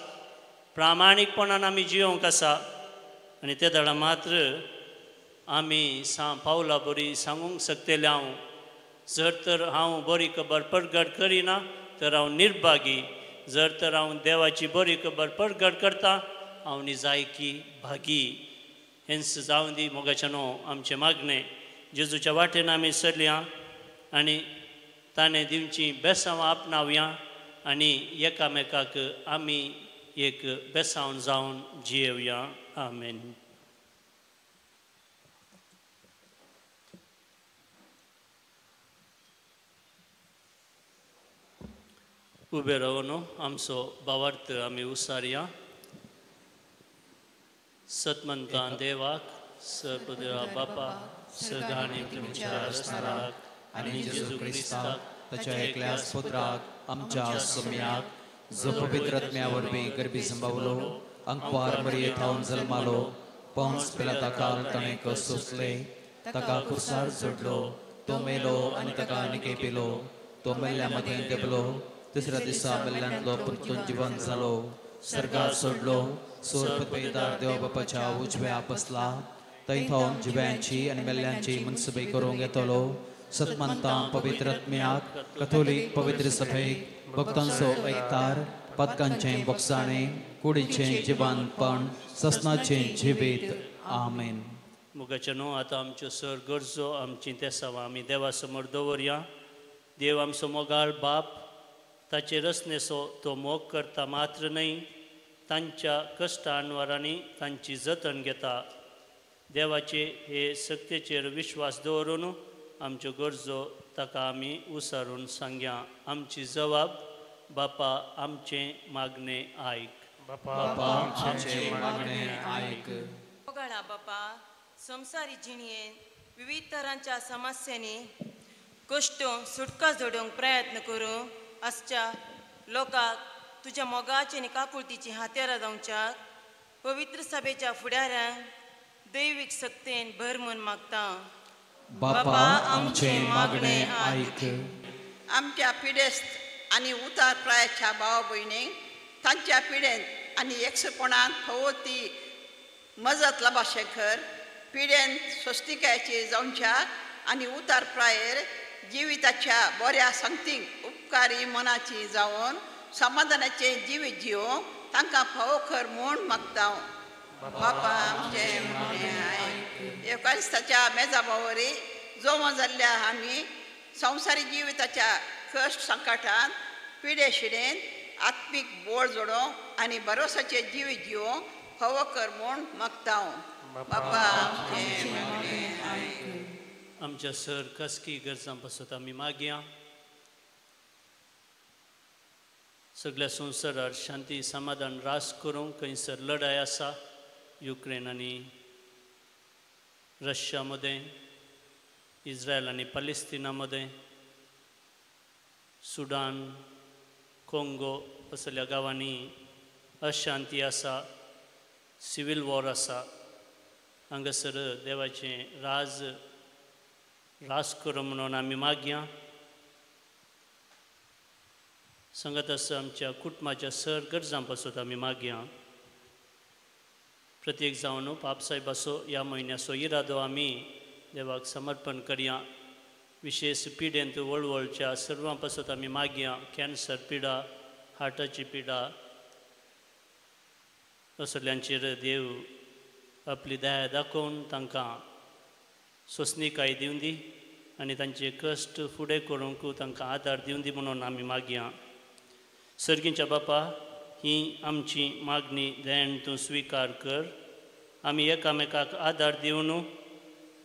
प्रामाणीकपणान आमी जियोंक आसा. आनी ते दळा मात्र आमी सांव पावला बरी सांगूंक शकतले, हांव जर तर हांव बरी खबर परगट करिना तर हांव निर्भागी, जर तर हांव देवाची बरी खबर परगट करता हांव निजायकी भागी. हेंच जावं दी मोगाच्या न्हू आमचें मागणें. जेजूच्या वाटेन आमी सरल्या आनी ताणें दिवची बेसांवां आपणावया आनी एकामेकाक आमी एक बेसांव जावन जियेवया. आमेन. उबे रावन आमचो भावार्थ आमी उसारया. सतमंतान देवाक सरपदेवा बापा सदांनी तुमच्या रसनाराक आनी जेजू क्रिस्ताक ताच्या एकल्याच पुत्राक आमच्या सोम्याक जो पवित्र आत्म्या वरवीं गर्भी संभावलो अंकवार मरिये थावन जल्मालो पौंस पिलाता काल ताणें कश्ट सोंसले ताका खुर्सार जोडलो तो मेलो आनी ताका निके पिलो तो मेल्ल्या मदें देंवलो तिसऱ्या दिसा मेल्ल्यांतलो परतून जिवन जालो सर्गार सोडलो सोरपतपेदार देवा बापाच्या उजव्या बसला थंय थावन जिव्यांची आनी मेल्ल्यांची मनसुबी करूंक येतलो. सतमंतां पवित्र आत्म्याक कथोलीक पवित्र सभेक भक्तांचो एकतार पदकांचें बोगसाणें कुडीचें जिवनपण ससनाचें जिवीत. आमेन. मोगाच्या न्हू आतां आमच्यो सर गरजो आमची तेसावां आमी देवा समोर दवरया. देव आमचो मोगाळ बाप ताचे रचनेचो तो मोग करता मात्र न्हय तांच्या कश्टा अणवारांनी तांची जतन घेता. देवाचे हे सक्तेचेर विश्वास दवरून आमच्यो गरजो ताका आमी उसारून सांगया. आमची जबाब बापा आमचें मागणें आयक. बापा आमचें मागणें आयक. मोगाळा बापा संवसारी जिणेंत विविध तरांच्या समस्यांनी कश्ट सुटका जोडूंक प्रयत्न करूं आसच्या लोकांक तुज्या मोगाची आनी काकुळतीची हातेरां जावच्याक पवित्र सभेच्या फुडाऱ्यांक दैवीक सक्तेन भर म्हूण मागता. बापा आमचें मागणें आयक. आमच्या पिडेस्त आनी उतार प्रायाच्या भाव भयणींक तांच्या पिडेंत आनी एकसुपणांत फावो ती मजत लाभाशेखर पिडेन स्वस्तिकायेची जावच्याक आनी उतार प्रायेर जिविताच्या बऱ्या संगतींक उपकारी मनाची जावन समाधानाचें जिवीत जिवोवंक तांकां फावो कर म्हूण मागता. बापा आमचें मागणें आयक. येवकारिस्ताच्या मेजा बावरी जमा जाल्ल्या आमी संवसारी जिविताच्या कश्ट संकटान पिडे शिडेन आत्मीक बोळ जोडोवंक आनी भरोसाचें जिवीत जिवोवंक फावो कर म्हूण मागता. बापा आमचें मागणें आयक. आमच्या सर कसकी गरजां पासत आमी मागया. सगळ्या संवसारार शांती समाधान रास करूंक खंयसर लढाय आसा युक्रेन आनी रशिया मदें, इस्रायल आनी पॅलेस्टिना मदें, सुडान, कोंगो असल्या गांवांनी अशांती आसा, सिवील वॉर आसा. हांगासर देवाचें राज रास करूं म्हणून आमी मागया. सांगत आसा आमच्या कुटुंबाच्या सर गरजां पासत आमी मागया. प्रत्येक जावन पाप साहेबाचो ह्या म्हयन्याचो इरादो आमी देवाक समर्पण करया. विशेष पिडेंत वळवळच्या सर्वां पासत आमी मागया. कॅन्सर पिडा, हार्टाची पिडा असल्यांचेर देव आपली दया दाखोवन तांकां सोंसणीकाय दिवन दी आनी तांचे कश्ट फुडें करूंक तांकां आदार दिवन दी म्हणून आमी मागया. सर्गींच्या बापा ही आमची मागणी दयान तूं स्विकार कर. आमी एकामेकाक आदार दिवन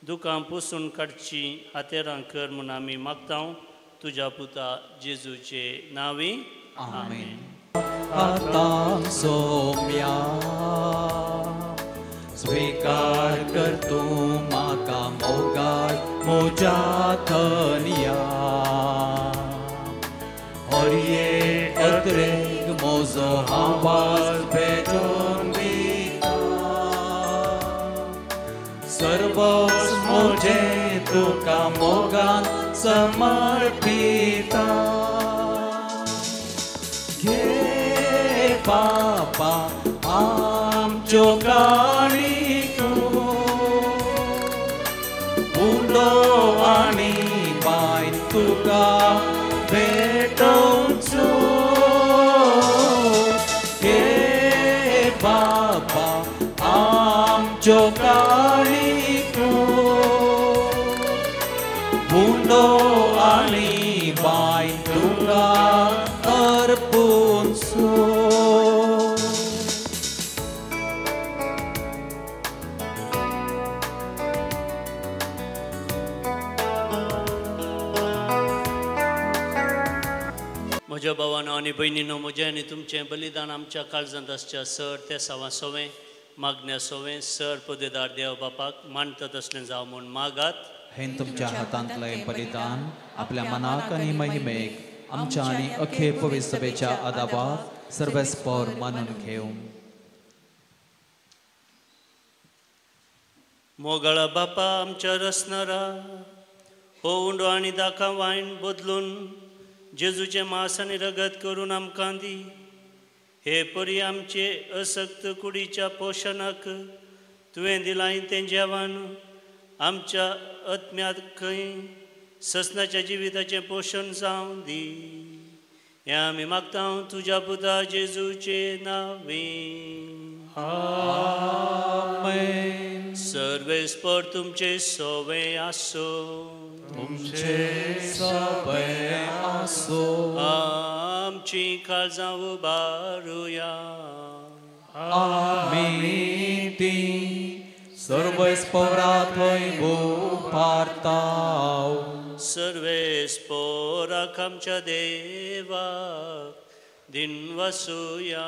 दुकां पुसून काडची हातेरां कर म्हूण आमी मागता. तुज्या पुता जेजूचे नांवी आमेन. आतां सोम्या स्वीकार कर तूं म्हाका मोगाळ म्हज्या धनया हरये अत्रेक म्हजो आवाज भेटोवन दिता सर्वस म्हजें तुका मोगान समर्पिता. घे बापा आमच्यो काणिको उंडो आनी बायन तुका भेटोवचो. घे बापा आमच्यो काणिको भावानो आनी भयणीनो, म्हजें आनी तुमचें बलिदान आमच्या काळजांत आसच्या सर ते सवा सोवें मागण्या सोवें सर पदेदार देव बापाक मानता तसलें जावं म्हूण मागात. हें तुमच्या हातांतलें बलिदान आपल्या मनाक आनी महिमेक आमच्या आनी अखे पवित्र सभेच्या आदाबाक सर्वेस्पोर मानून घेवं. मोगाळा बापा आमच्या रसनारा, हो उंडो आनी दाका वायन बदलून जेजूचें मांस आनी रगत करून आमकां दी. हे परी आमचे असक्त कुडीच्या पोशणाक तुवें दिलां तें जेवण आमच्या आत्म्याक खंय ससनाच्या जिविताचें पोशण जावं दी. हें आमी मागता तुज्या पुता जेजूचे नांवे. आमेन. सर्वेस्पर तुमचे सोवे आसो. तुमचे सोवे आसो. आमची काळजां उबारुया. आमी ती सर्वेस्पोरा थंय उबारताव. सर्वेस्पोराक आमच्या देवाक दिनवासुया.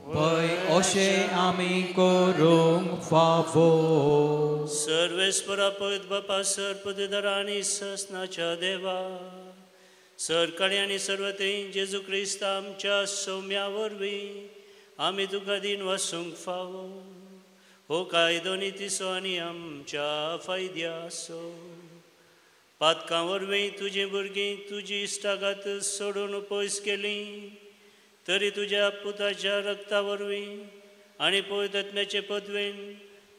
पय अशें आमी करूंक फावो. सर्वेस्परा पयत बापा सर पदवीधर आनी ससनाच्या देवा, सरकारी आनी सर्वते जेजू क्रिस्त आमच्या सौम्या वरवीं आमी तुका दिनवासूंक फावो. हो कायदो नितीचो आनी आमच्या फायद्याचो. पातकां वरवीं तुजीं भुरगीं तुजी इश्टागात सोडून पयस केली तरी तुज्या पुताच्या रक्ता वरवीं आनी पवित्र आत्म्याचे पदवेन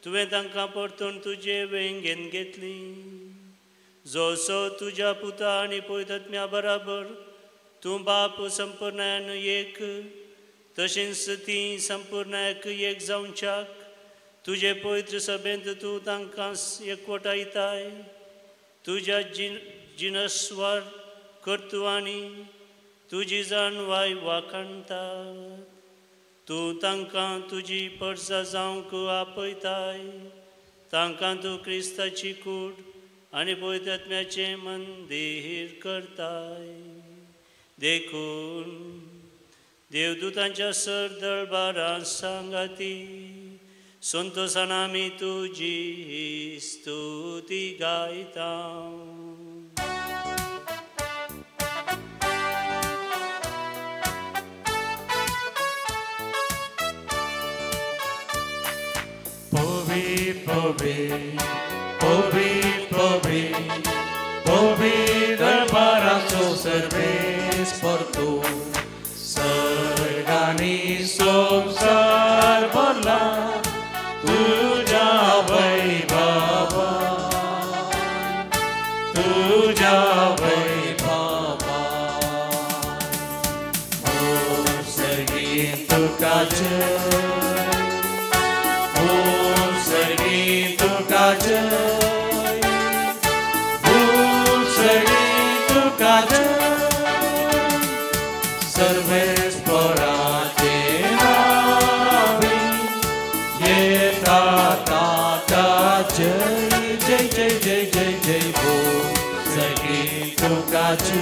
तुवें तांकां परतून तुजे वेंगेन घेतली. जसो तुज्या पुता आनी पवित्र आत्म्या बराबर तूं बाप संपूर्णान एक, तशेंच ती संपूर्णाक एक जावच्याक तुजे पवित्र सभेंत तूं तांकां एकवटायताय. तुज्या जिनसवार कर्तुवांनी तुजी जाणवाय वाखाणतात. तूं तांकां तुजी परसा जावंक आपयताय. तांकां तूं क्रिस्ताची कूड आनी पवित्र आत्म्याचें मंदीर करताय. देखून देवदूतांच्या सर दळबारां सांगाती संतोषान आमी तुजी स्तुती गायता. पवी पवी पवी पवी दरबाराचो सर्वेस्पर तूं, सर्गांनी संवसार भरला तुज्या वैभवान, तुज्या वैभवान. सर्गी तुका जय, सर्गी तुका जय, सर्गी तुका जय, सर्वेस्पराचे नावे येता ताता जय जय जय जय जय जय भो. सर्गी तुका जय,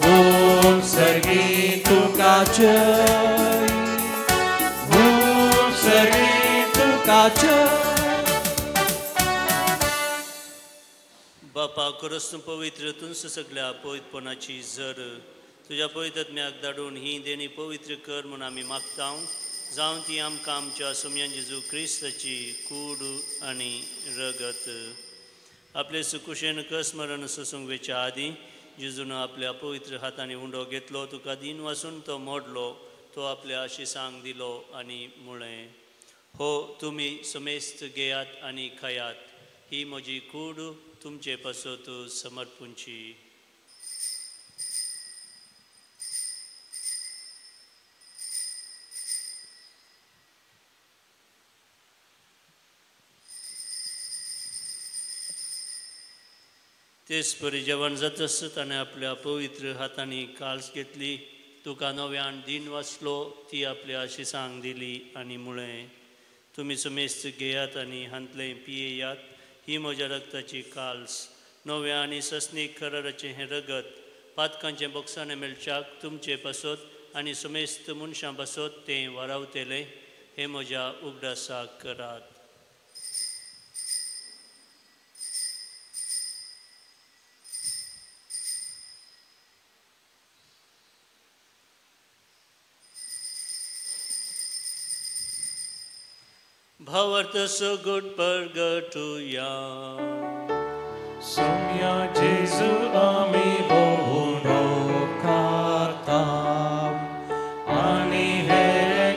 ओम सर्गी तुका जय, ओम सर्गी तुका जय. बापा खरंच तूं पवित्र, तूंच सगल्या पवित्रपणाची जर तुज्या पवित्र आत्म्याक धाडून ही देणी पवित्र कर म्हूण आमी मागता. जावं ती आमकां आमच्या सोम्यान जेजू क्रिस्ताची कूड आनी रगत. आपले सुकुशेन कसमरण सोसूंक वेच्या आदीं जेजून आपल्या पवित्र हातांनी उंडो घेतलो, तुका दिन वासून तो मोडलो, तो आपल्या आशिसांक दिलो आनी म्हळें, हो तुमी समेस्त घेयात आनी खायात, ही म्हजी कूड तुमचे पासत समर्पूंची. तेच परी जेवण जातच ताणें आपल्या पवित्र हातांनी काल्स घेतली, तुका नव्यान दिन वाचलो, ती आपल्या आशिसांक दिली आनी म्हळें, तुमी समेस्त घेयात आनी हांतलें पियेयात, ही म्हज्या रक्ताची काल्स, नव्या आनी सस्नीक कराराचें हें रगत पातकांचें बोगसाणें मेळच्याक तुमचे पासत आनी समेस्त मनशां पासत तें वारावतेलें. हें म्हज्या उगडासाक करात. भावार्थ सगट परगटुया. सोम्या जेजू आमी भोवनो खाता आनी हे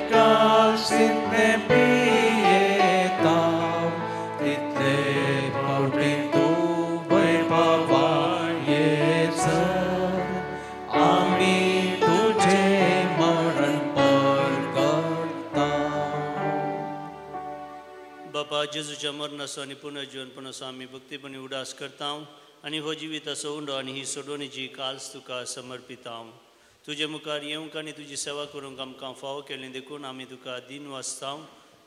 कासितले पियेता तितले फावटी तूं वैभवा येसर आमी तुजें मरण परगटता. बापा जेजूच्या मरणाचो आनी पुनर्जीवनपणाचो आमी भक्तीपणी उडास करता आनी हो जिविताचो उंडो आनी ही सोडवणीची काल्स तुका समर्पिता. तुजे मुखार येवंक आनी तुजी सेवा करूंक आमकां फावो केली देखून आमी तुका दिन वाचता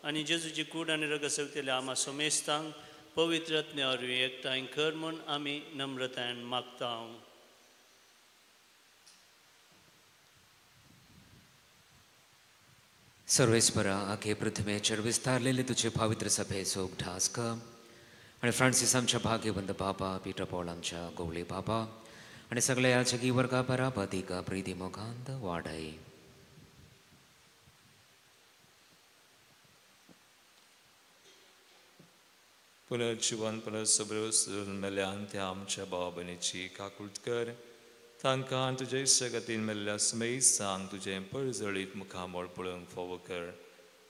आनी जेजूची कूड आनी रगत सेवतेले आमा समेस्तांक पवित्र आत्म्या वरवीं एकठांय कर म्हूण आमी नम्रतायेन मागता. सर्वेस्परा आखे पृथ्वेचेर विस्तारलेले तुजे पवित्र सभेचो उगडास कर आनी फ्रांसीस आमच्या भाग्यवंत बाबा, पीटर पॉल आमच्या गोवळे बाबा आनी सगळ्या याचकी वर्गा बराबर तिका प्रिती मोगांत वाडय. पुनर्जिवन पुनर्सबरो मेल्यान त्या आमच्या भाव भयणीची काकूट कर. तांकां तुजे सगतीन मेल्ल्या समेस्तांक तुजें परजळीत मुखामळ पळोवंक फावो कर.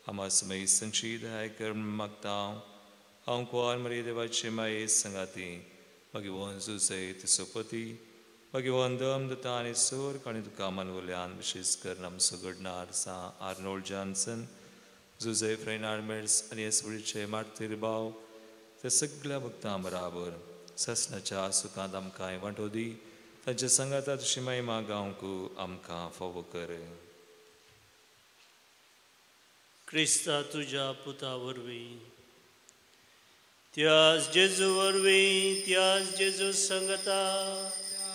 आमा समेस्तांची दया कर मागता. हांव कुंवार मरी देवाचे माये संगाती मागीर जुजय सोपती मागीर दम दता आनी सोर आनी तुका मानवल्यान विशेश करून आमचो घडणार सा आर्नोल्ड जॉन्सन, जुजय फ्रेनार्ड मेड्स आनी एसवडीचे मार्तीर भाव त्या सगळ्या भक्तां बराबर ससनाच्या सुखांत आमकां वांटो दी. तांच्या संगाता तुजी महिमा गावंक आमकां फावो कर. क्रिस्ता तुज्या पुता वरवीं, त्याच जेजू वरवीं, त्याच जेजू संगता,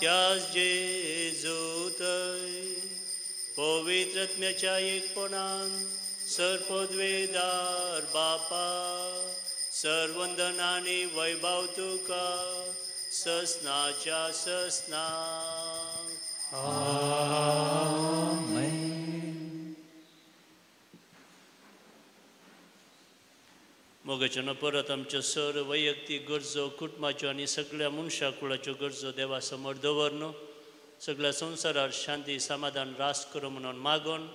त्याच जेजू थंय पवित्र आत्म्याच्या एकपणान सर्वपदवेदार बापा सर्वंदन आनी वैभव तुका ससनाच्या ससनाक. आमेन. मोगाच्यान परत आमच्यो सर वैयक्तीक गरजो, कुटुंबाच्यो आनी सगळ्या मनशा कुळाच्यो गरजो देवा समोर दवर. सगळ्या संवसारार शांती समाधान रास करूं म्हणून मागून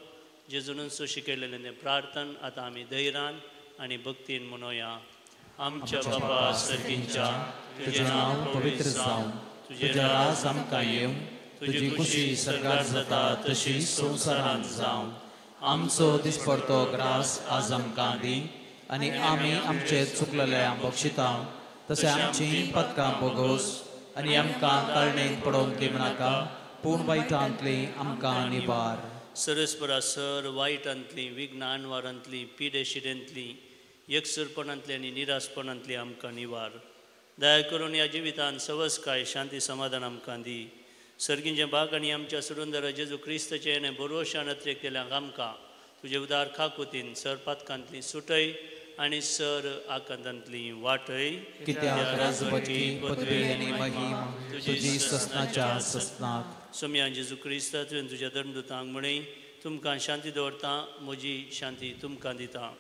जेजून शिकयलेलें तें प्रार्थन आतां आमी धैर्यान आनी भक्तीन म्हणोया. आमच्या बाबा सर्गींच्या, तुजें नांव पवित्र जावं, तुजें राज आमकां येवं, तुजी खुशी सर्गार जाता तशी संवसारांत जावं. आमचो दिसपडतो ग्रास आज आमकां दी आनी आमी आमचे चुकलेल्या बक्षिता तशें आमची पदकां बोगोस आनी आमकां ताळणेंत पडोवंक दिवनाका, पूण वायटांतली आमकां निवार. सरस्परा सर वायटांतली, विघ्न आनवारांतली, पिडेशिडेंतली, एकसुरपणांतली आनी निरासपणांतली आमकां निवार. दया करून ह्या जिवितान सवसकाय शांती समाधान आमकां दी. सर्गींचे भाग आनी आमच्या सुरुंदर जेजू क्रिस्ताचें आनी बरोशान अत्रेक केल्यांक आमकां तुजे उदार खाकुतीन सर पातकांतली सुटय आनी सर आकांतांतली वाटय. कित्याक राजवटी पदवी आनी महिमा तुजी ससनाच्या ससनाक. सोम्या जेजू क्रिस्ता तुवें तुज्या धर्मदूतांक म्हळें, तुमकां शांती दवरता, म्हजी शांती तुमकां दिता.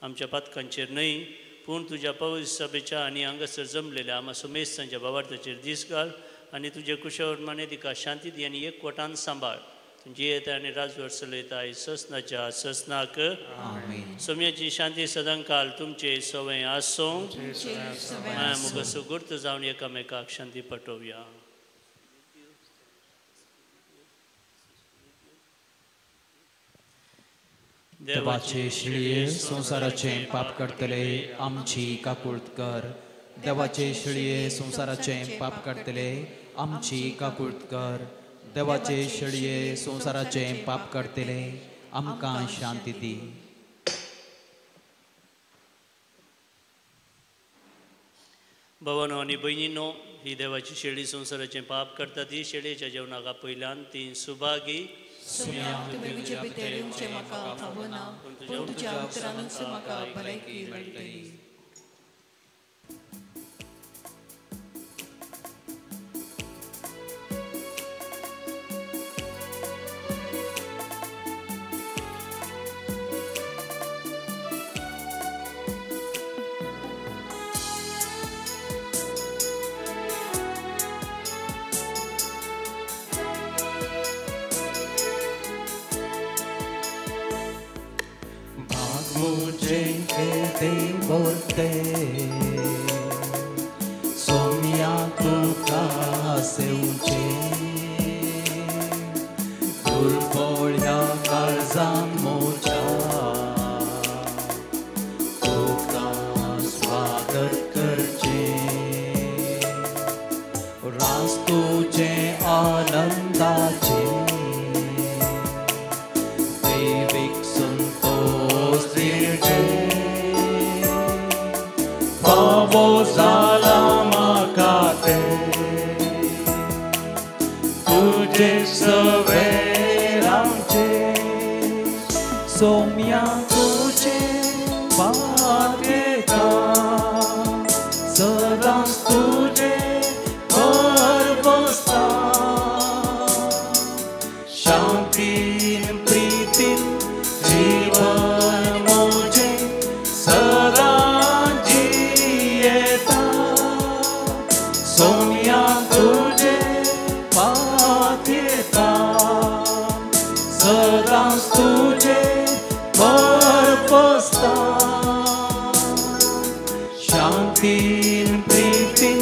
आमच्या पातकांचेर न्हय पूण तुज्या पवित्र सभेच्या आनी हांगासर जमलेल्या आमा समेस्तांच्या भावार्थाचेर दीस घाल आनी तुजे कुशवर्माने तिका शांती दी आनी एकवटान सांबाळ. तुजी येता आनी राजवट चलयता ससनाच्या ससनाक. सोम्याची शांती सदांकाल तुमचे सवय आसूं. माया मुखार सुगूर्त जावन एकामेकाक शांती पटोवया. देवाचे शिळये संवसाराचे पाप करतले आमची काकूळत कर. देवाचे शिळये संवसाराचे पाप करतले आमची काकूळत कर. देवाचे शिळये संवसाराचे पाप करतले आमकां शांती दी. भावानो आनी भयणीनो, ही देवाची शेळी संवसाराचें पाप करता ती शेळयेच्या जेवणाक आपयल्यान ती सुभागी. तुवें म्हजे भितर येवचें म्हाका फावना, पूण तुज्या उतरानूच म्हाका भलायकी मेळटली. सोम्या तुका सेवचे दुर्बोळ्या काळजान मोजा तुका स्वागत करचे रास तुझे आनंदाचे दैवीक संतोष दिवचे. फावो जाला म्हाका तें तुजें सवें रावचें सोम्या तुजें वाट घेता सदांच तुजें भर बसता शांतीन प्रितीन जीवन म्हजें सदां सोम्या तुझे पात येता सदांच तुझे भर बसता शांतीन प्रितीन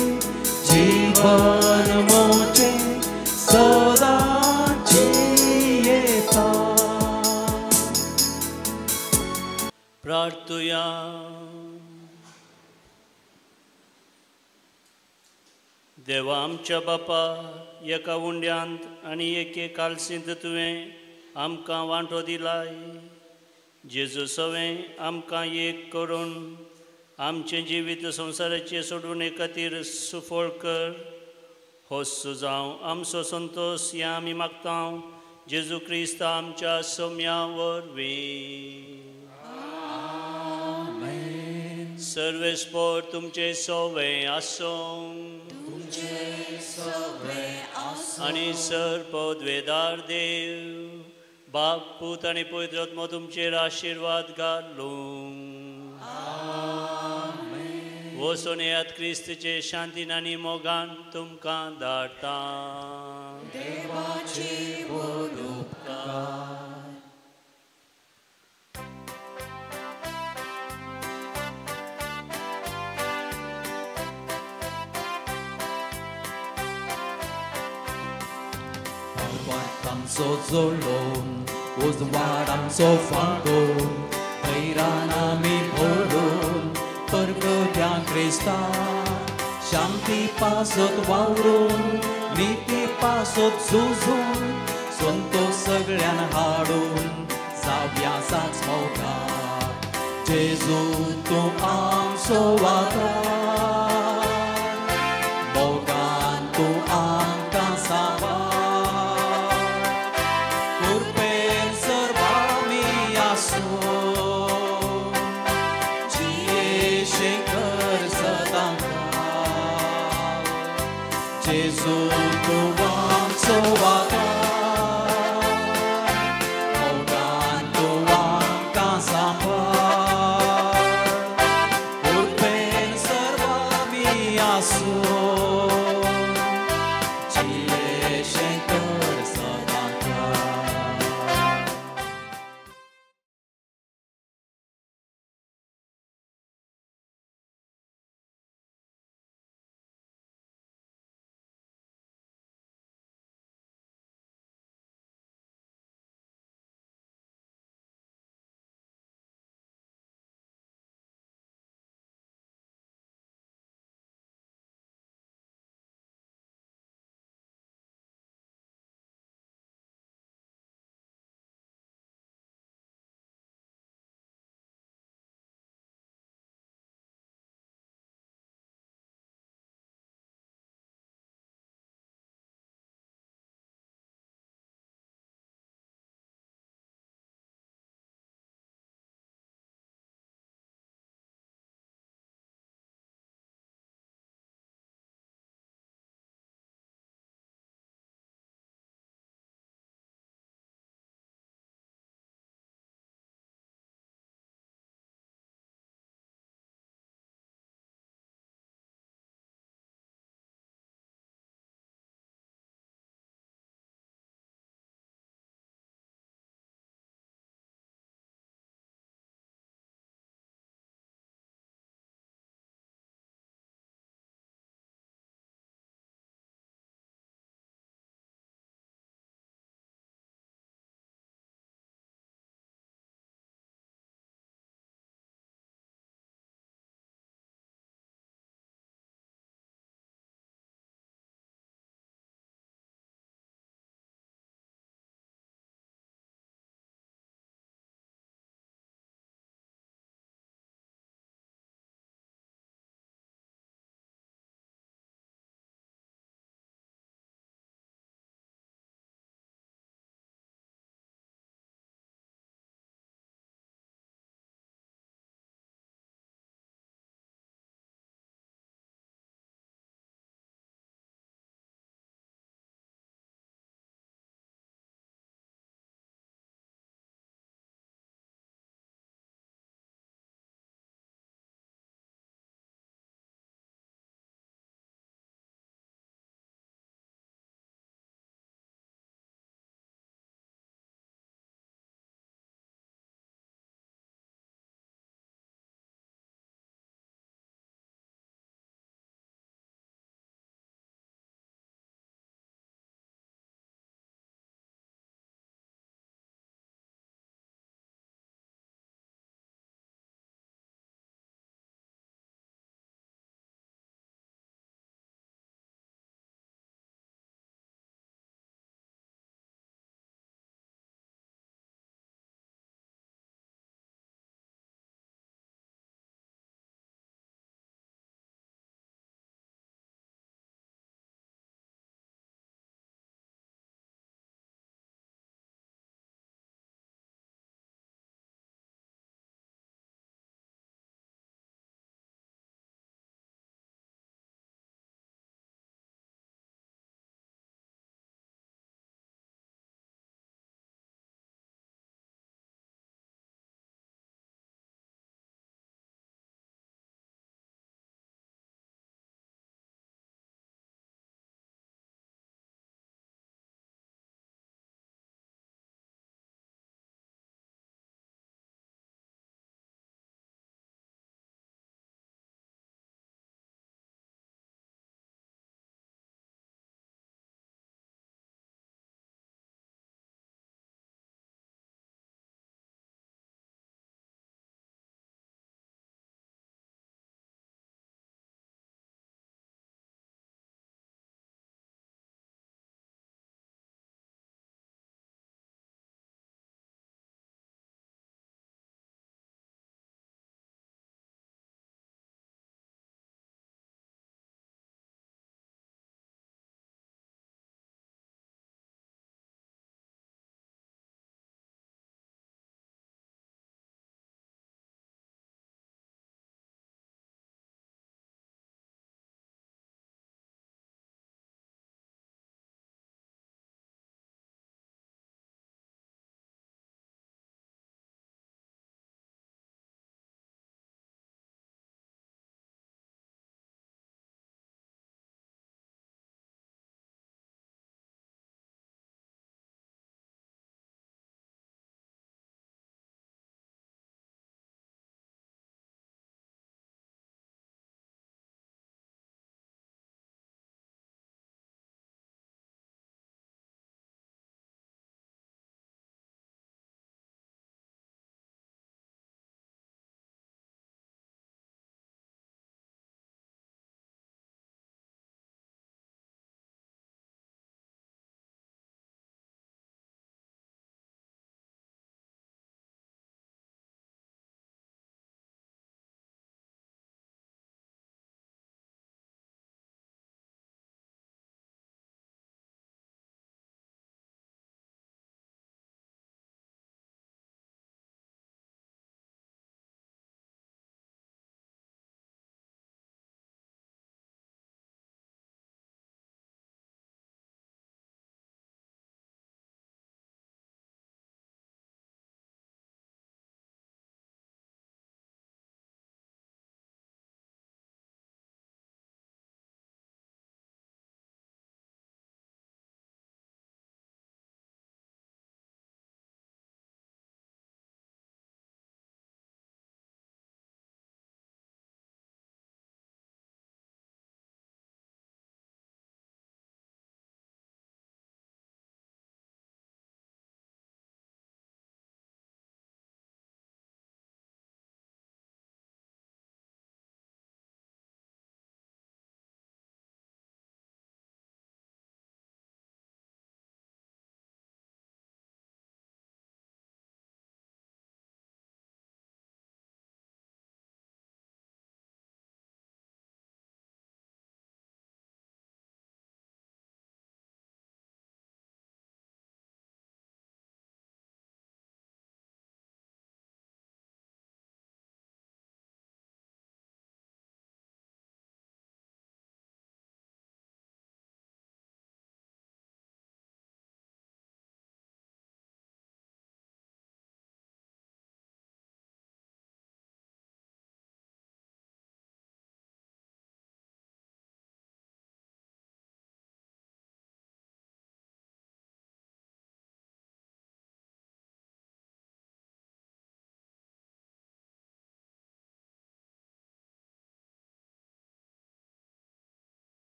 जीवन म्हजें सदां जियेता. प्रार्थुया. देवा आमच्या बापा, एका उंड्यांत आनी एके कालसींत तुवें आमकां वांटो दिलाय. जेजू सवें आमकां एक करून आमचें जिवीत संवसाराचें सोडवणे खातीर सुफळ कर. हो सुजांव आमचो संतोश ह्या आमी मागता जेजू क्रिस्त आमच्या सोम्या वरवीं. सर्वेस्पोर तुमचें सोवें आसूं आनी सर पदवेदार देव बाप पूत आनी पवित्र आत्मो तुमचेर आशिर्वाद घालूं. वचून येयात क्रिस्तीचे शांतीन आनी मोगान तुमकां धाडटा. देवाची व्हड उपकार. आमचो जोडलो उजवाड आमचो फांकून हैरान आमी भरून परगट्या क्रिस्ता शांती पासत वावरून निती पासत झुजून संतोष सगळ्यान हाडून जावया साक्ष मोगार जेजू तूं आमचो आदार मोगान तूं आमकां सांबाळ जेजू तूं